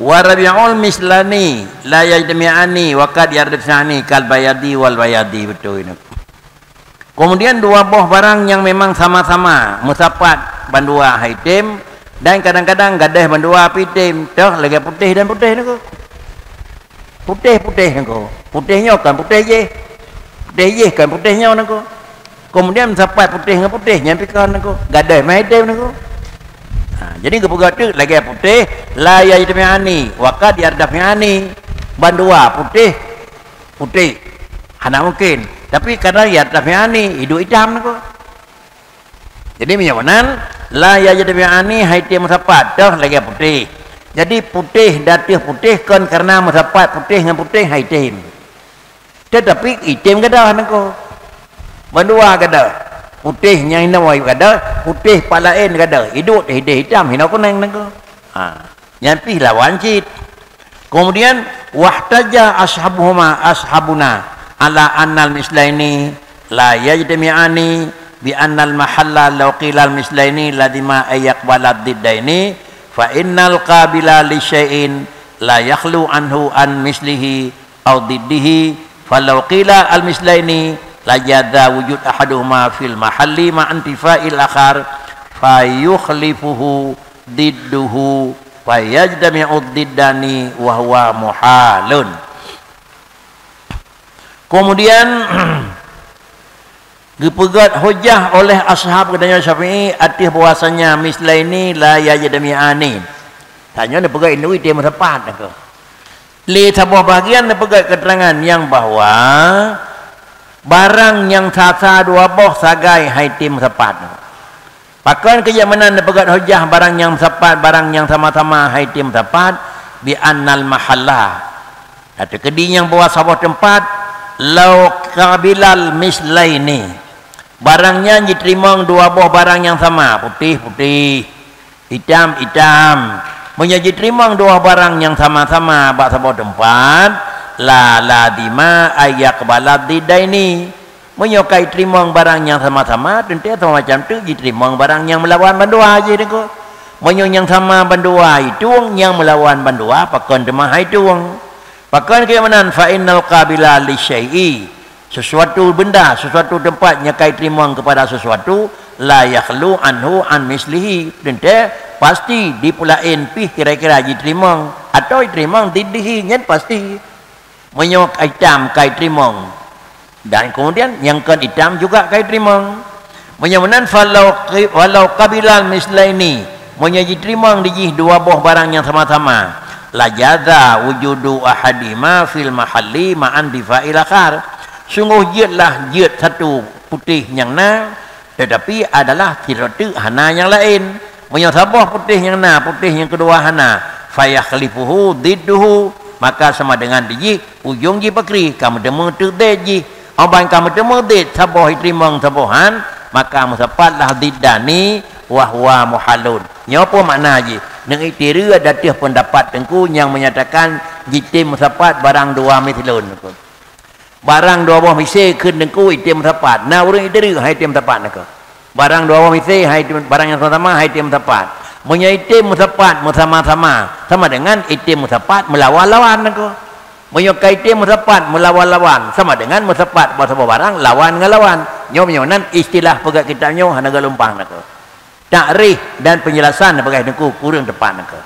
wa rabi'ul mislani, la yajtami'ani, wa qad yartafi'ani, kal bayadi wal bayadi. Beutôi nangku. Kemudian dua boh barang nyang memang sama-sama meusapat bandua hai tem, dan kadang-kadang gadôh bandua pih tem, toh lagée putéh dan putéh nangku. Putéh-putéh nangku. Putéh nyoe kon putéh jéh. Putéh jéh kon putéh nyoe nangku. Kemudian meusapat putéh ngon putéh nyan pih kon nangku. Gadôh meuhai tem nangku. Ha, jadi geupeugah teuk lagée putéh, la yajtami'ani, wa qad yartafi'ani. Bandua putéh, putéh. Hana mungken. Tapi kadang yartafi'ani, iduek itam nangku. Jadi meunyoe meunan, la yajtami'ani hai tem meusapat, toh lagée putéh. Jadi putéh di ateueh putéh kon karena meusapat putéh ngon putéh hai tem. Tetapi item gadôh nangku. Bandua gadôh. Putéh nyang hinoe gadôh, putéh pat laén gadôh. Iduek teuh itam hinoe kuneng nangku. Ha. Nyan pih lawan cit. Kemudian, wahtaja ashabuhuma, ashabuna, ala annal mislaini la yajtami'ani bi annal mahalla law qila al mislaini lazima ay yaqbala diddaini, fa innal qabila li syai'in la yakhlu anhu an mislihi au diddihi, falau qila al mislaini la jaza wujud ahaduhuma fil mahalli ma intifa'il akhar, fa yukhlifuhu didduhu, fa yajtami'u diddani wa huwa muhalun. Kemudian, geupeugét hujah oleh ashab geutanyoe Syafi'i ateueh bahwasanya mislaini la yajtami'ani. Tanyoe neupeugét indui item meusapat nangku. Lé saboh bahagian neupeugét keuterangan nyang bahwa barang nyang sasa dua boh sagai hai tem meusapat. Pakon keu jak meunan neupeugét hujah barang nyang meusapat, barang nyang sama-sama hai tem meusapat, bi annal mahalla. Ateukeudi nyang bahwa saboh teumpat, lau qabilal mislaini. Barang nyan jiteurimong dua boh barang nyang sama, putéh-putéh, itam-itam. Meunyoe jiteurimong dua barang nyang sama-sama bak saboh teumpat, la lazima ay yaqbala diddaini. Meunyoe ka jiteurimong barang nyang sama-sama, teuntée sama macam teuk jiteurimong barang nyang meulawan bandua jih nangku. Meunyoe nyang sama bandua itueng, nyang meulawan bandua pakon teuma hai tueng. Pakon keu meunan, fa innal qabila li syai'i, sesuatu benda, sesuatu tempat nyang ka jiteurimong kepada sesuatu, la yakhlu anhu an mislihi, teuntée pasti di peulaén pih kira-kira jiteurimong, atawa jiteurimong diddihi, nyan pasti. Meunyoe itam ka jiteurimong, Dan kemudian nyang kon itam juga ka iteurimong. Meunyoe meunan, falau qi-, walau qabilal mislaini, meunyoe jiteurimong di jih dua boh barang nyang sama-sama, lajaza wujudu ahadima fil mahalli ma'an difa'il akhar. Sungguh jeuetlah jeuet satu putéh nyang na, teutapi adalah sidroe teuk hana nyang laén. Meunyoe saboh putéh nyang na, putéh nyang keudua hana, fayakhlifuhu didduhu, maka sama dengan di jih ujong jih pakri, ka meuteumé teuk dét jih. Óh ban ka meuteumé dét saboh iteurimong saboh han, maka meusapatlah diddani wa huwa muhalun. Nyoe peue makna jih? Neuiktiri ateueh peundapat teungku nyang menyatakan jitem meusapat barang dua mislun. Barang dua boh misé kheun teungku item meusapat. Na ureuëng iteurik hai item meusapat nangko. Barang dua boh misé hai item, barang nyang sama-sama hai item meusapat. Meunyoe item meusapat meusama-sama, sama dengan item meusapat meulawan-lawan nangko. Meunyoe ka item meusapat meulawan-lawan, sama dengan meusapat bahwa saboh barang lawan ngon lawan. Nyoe meunyoe nan istilah peugah kitab nyoe hana galumpang nangko. Takrif dan penjelasan peugah teungku kureueng teupat nangko.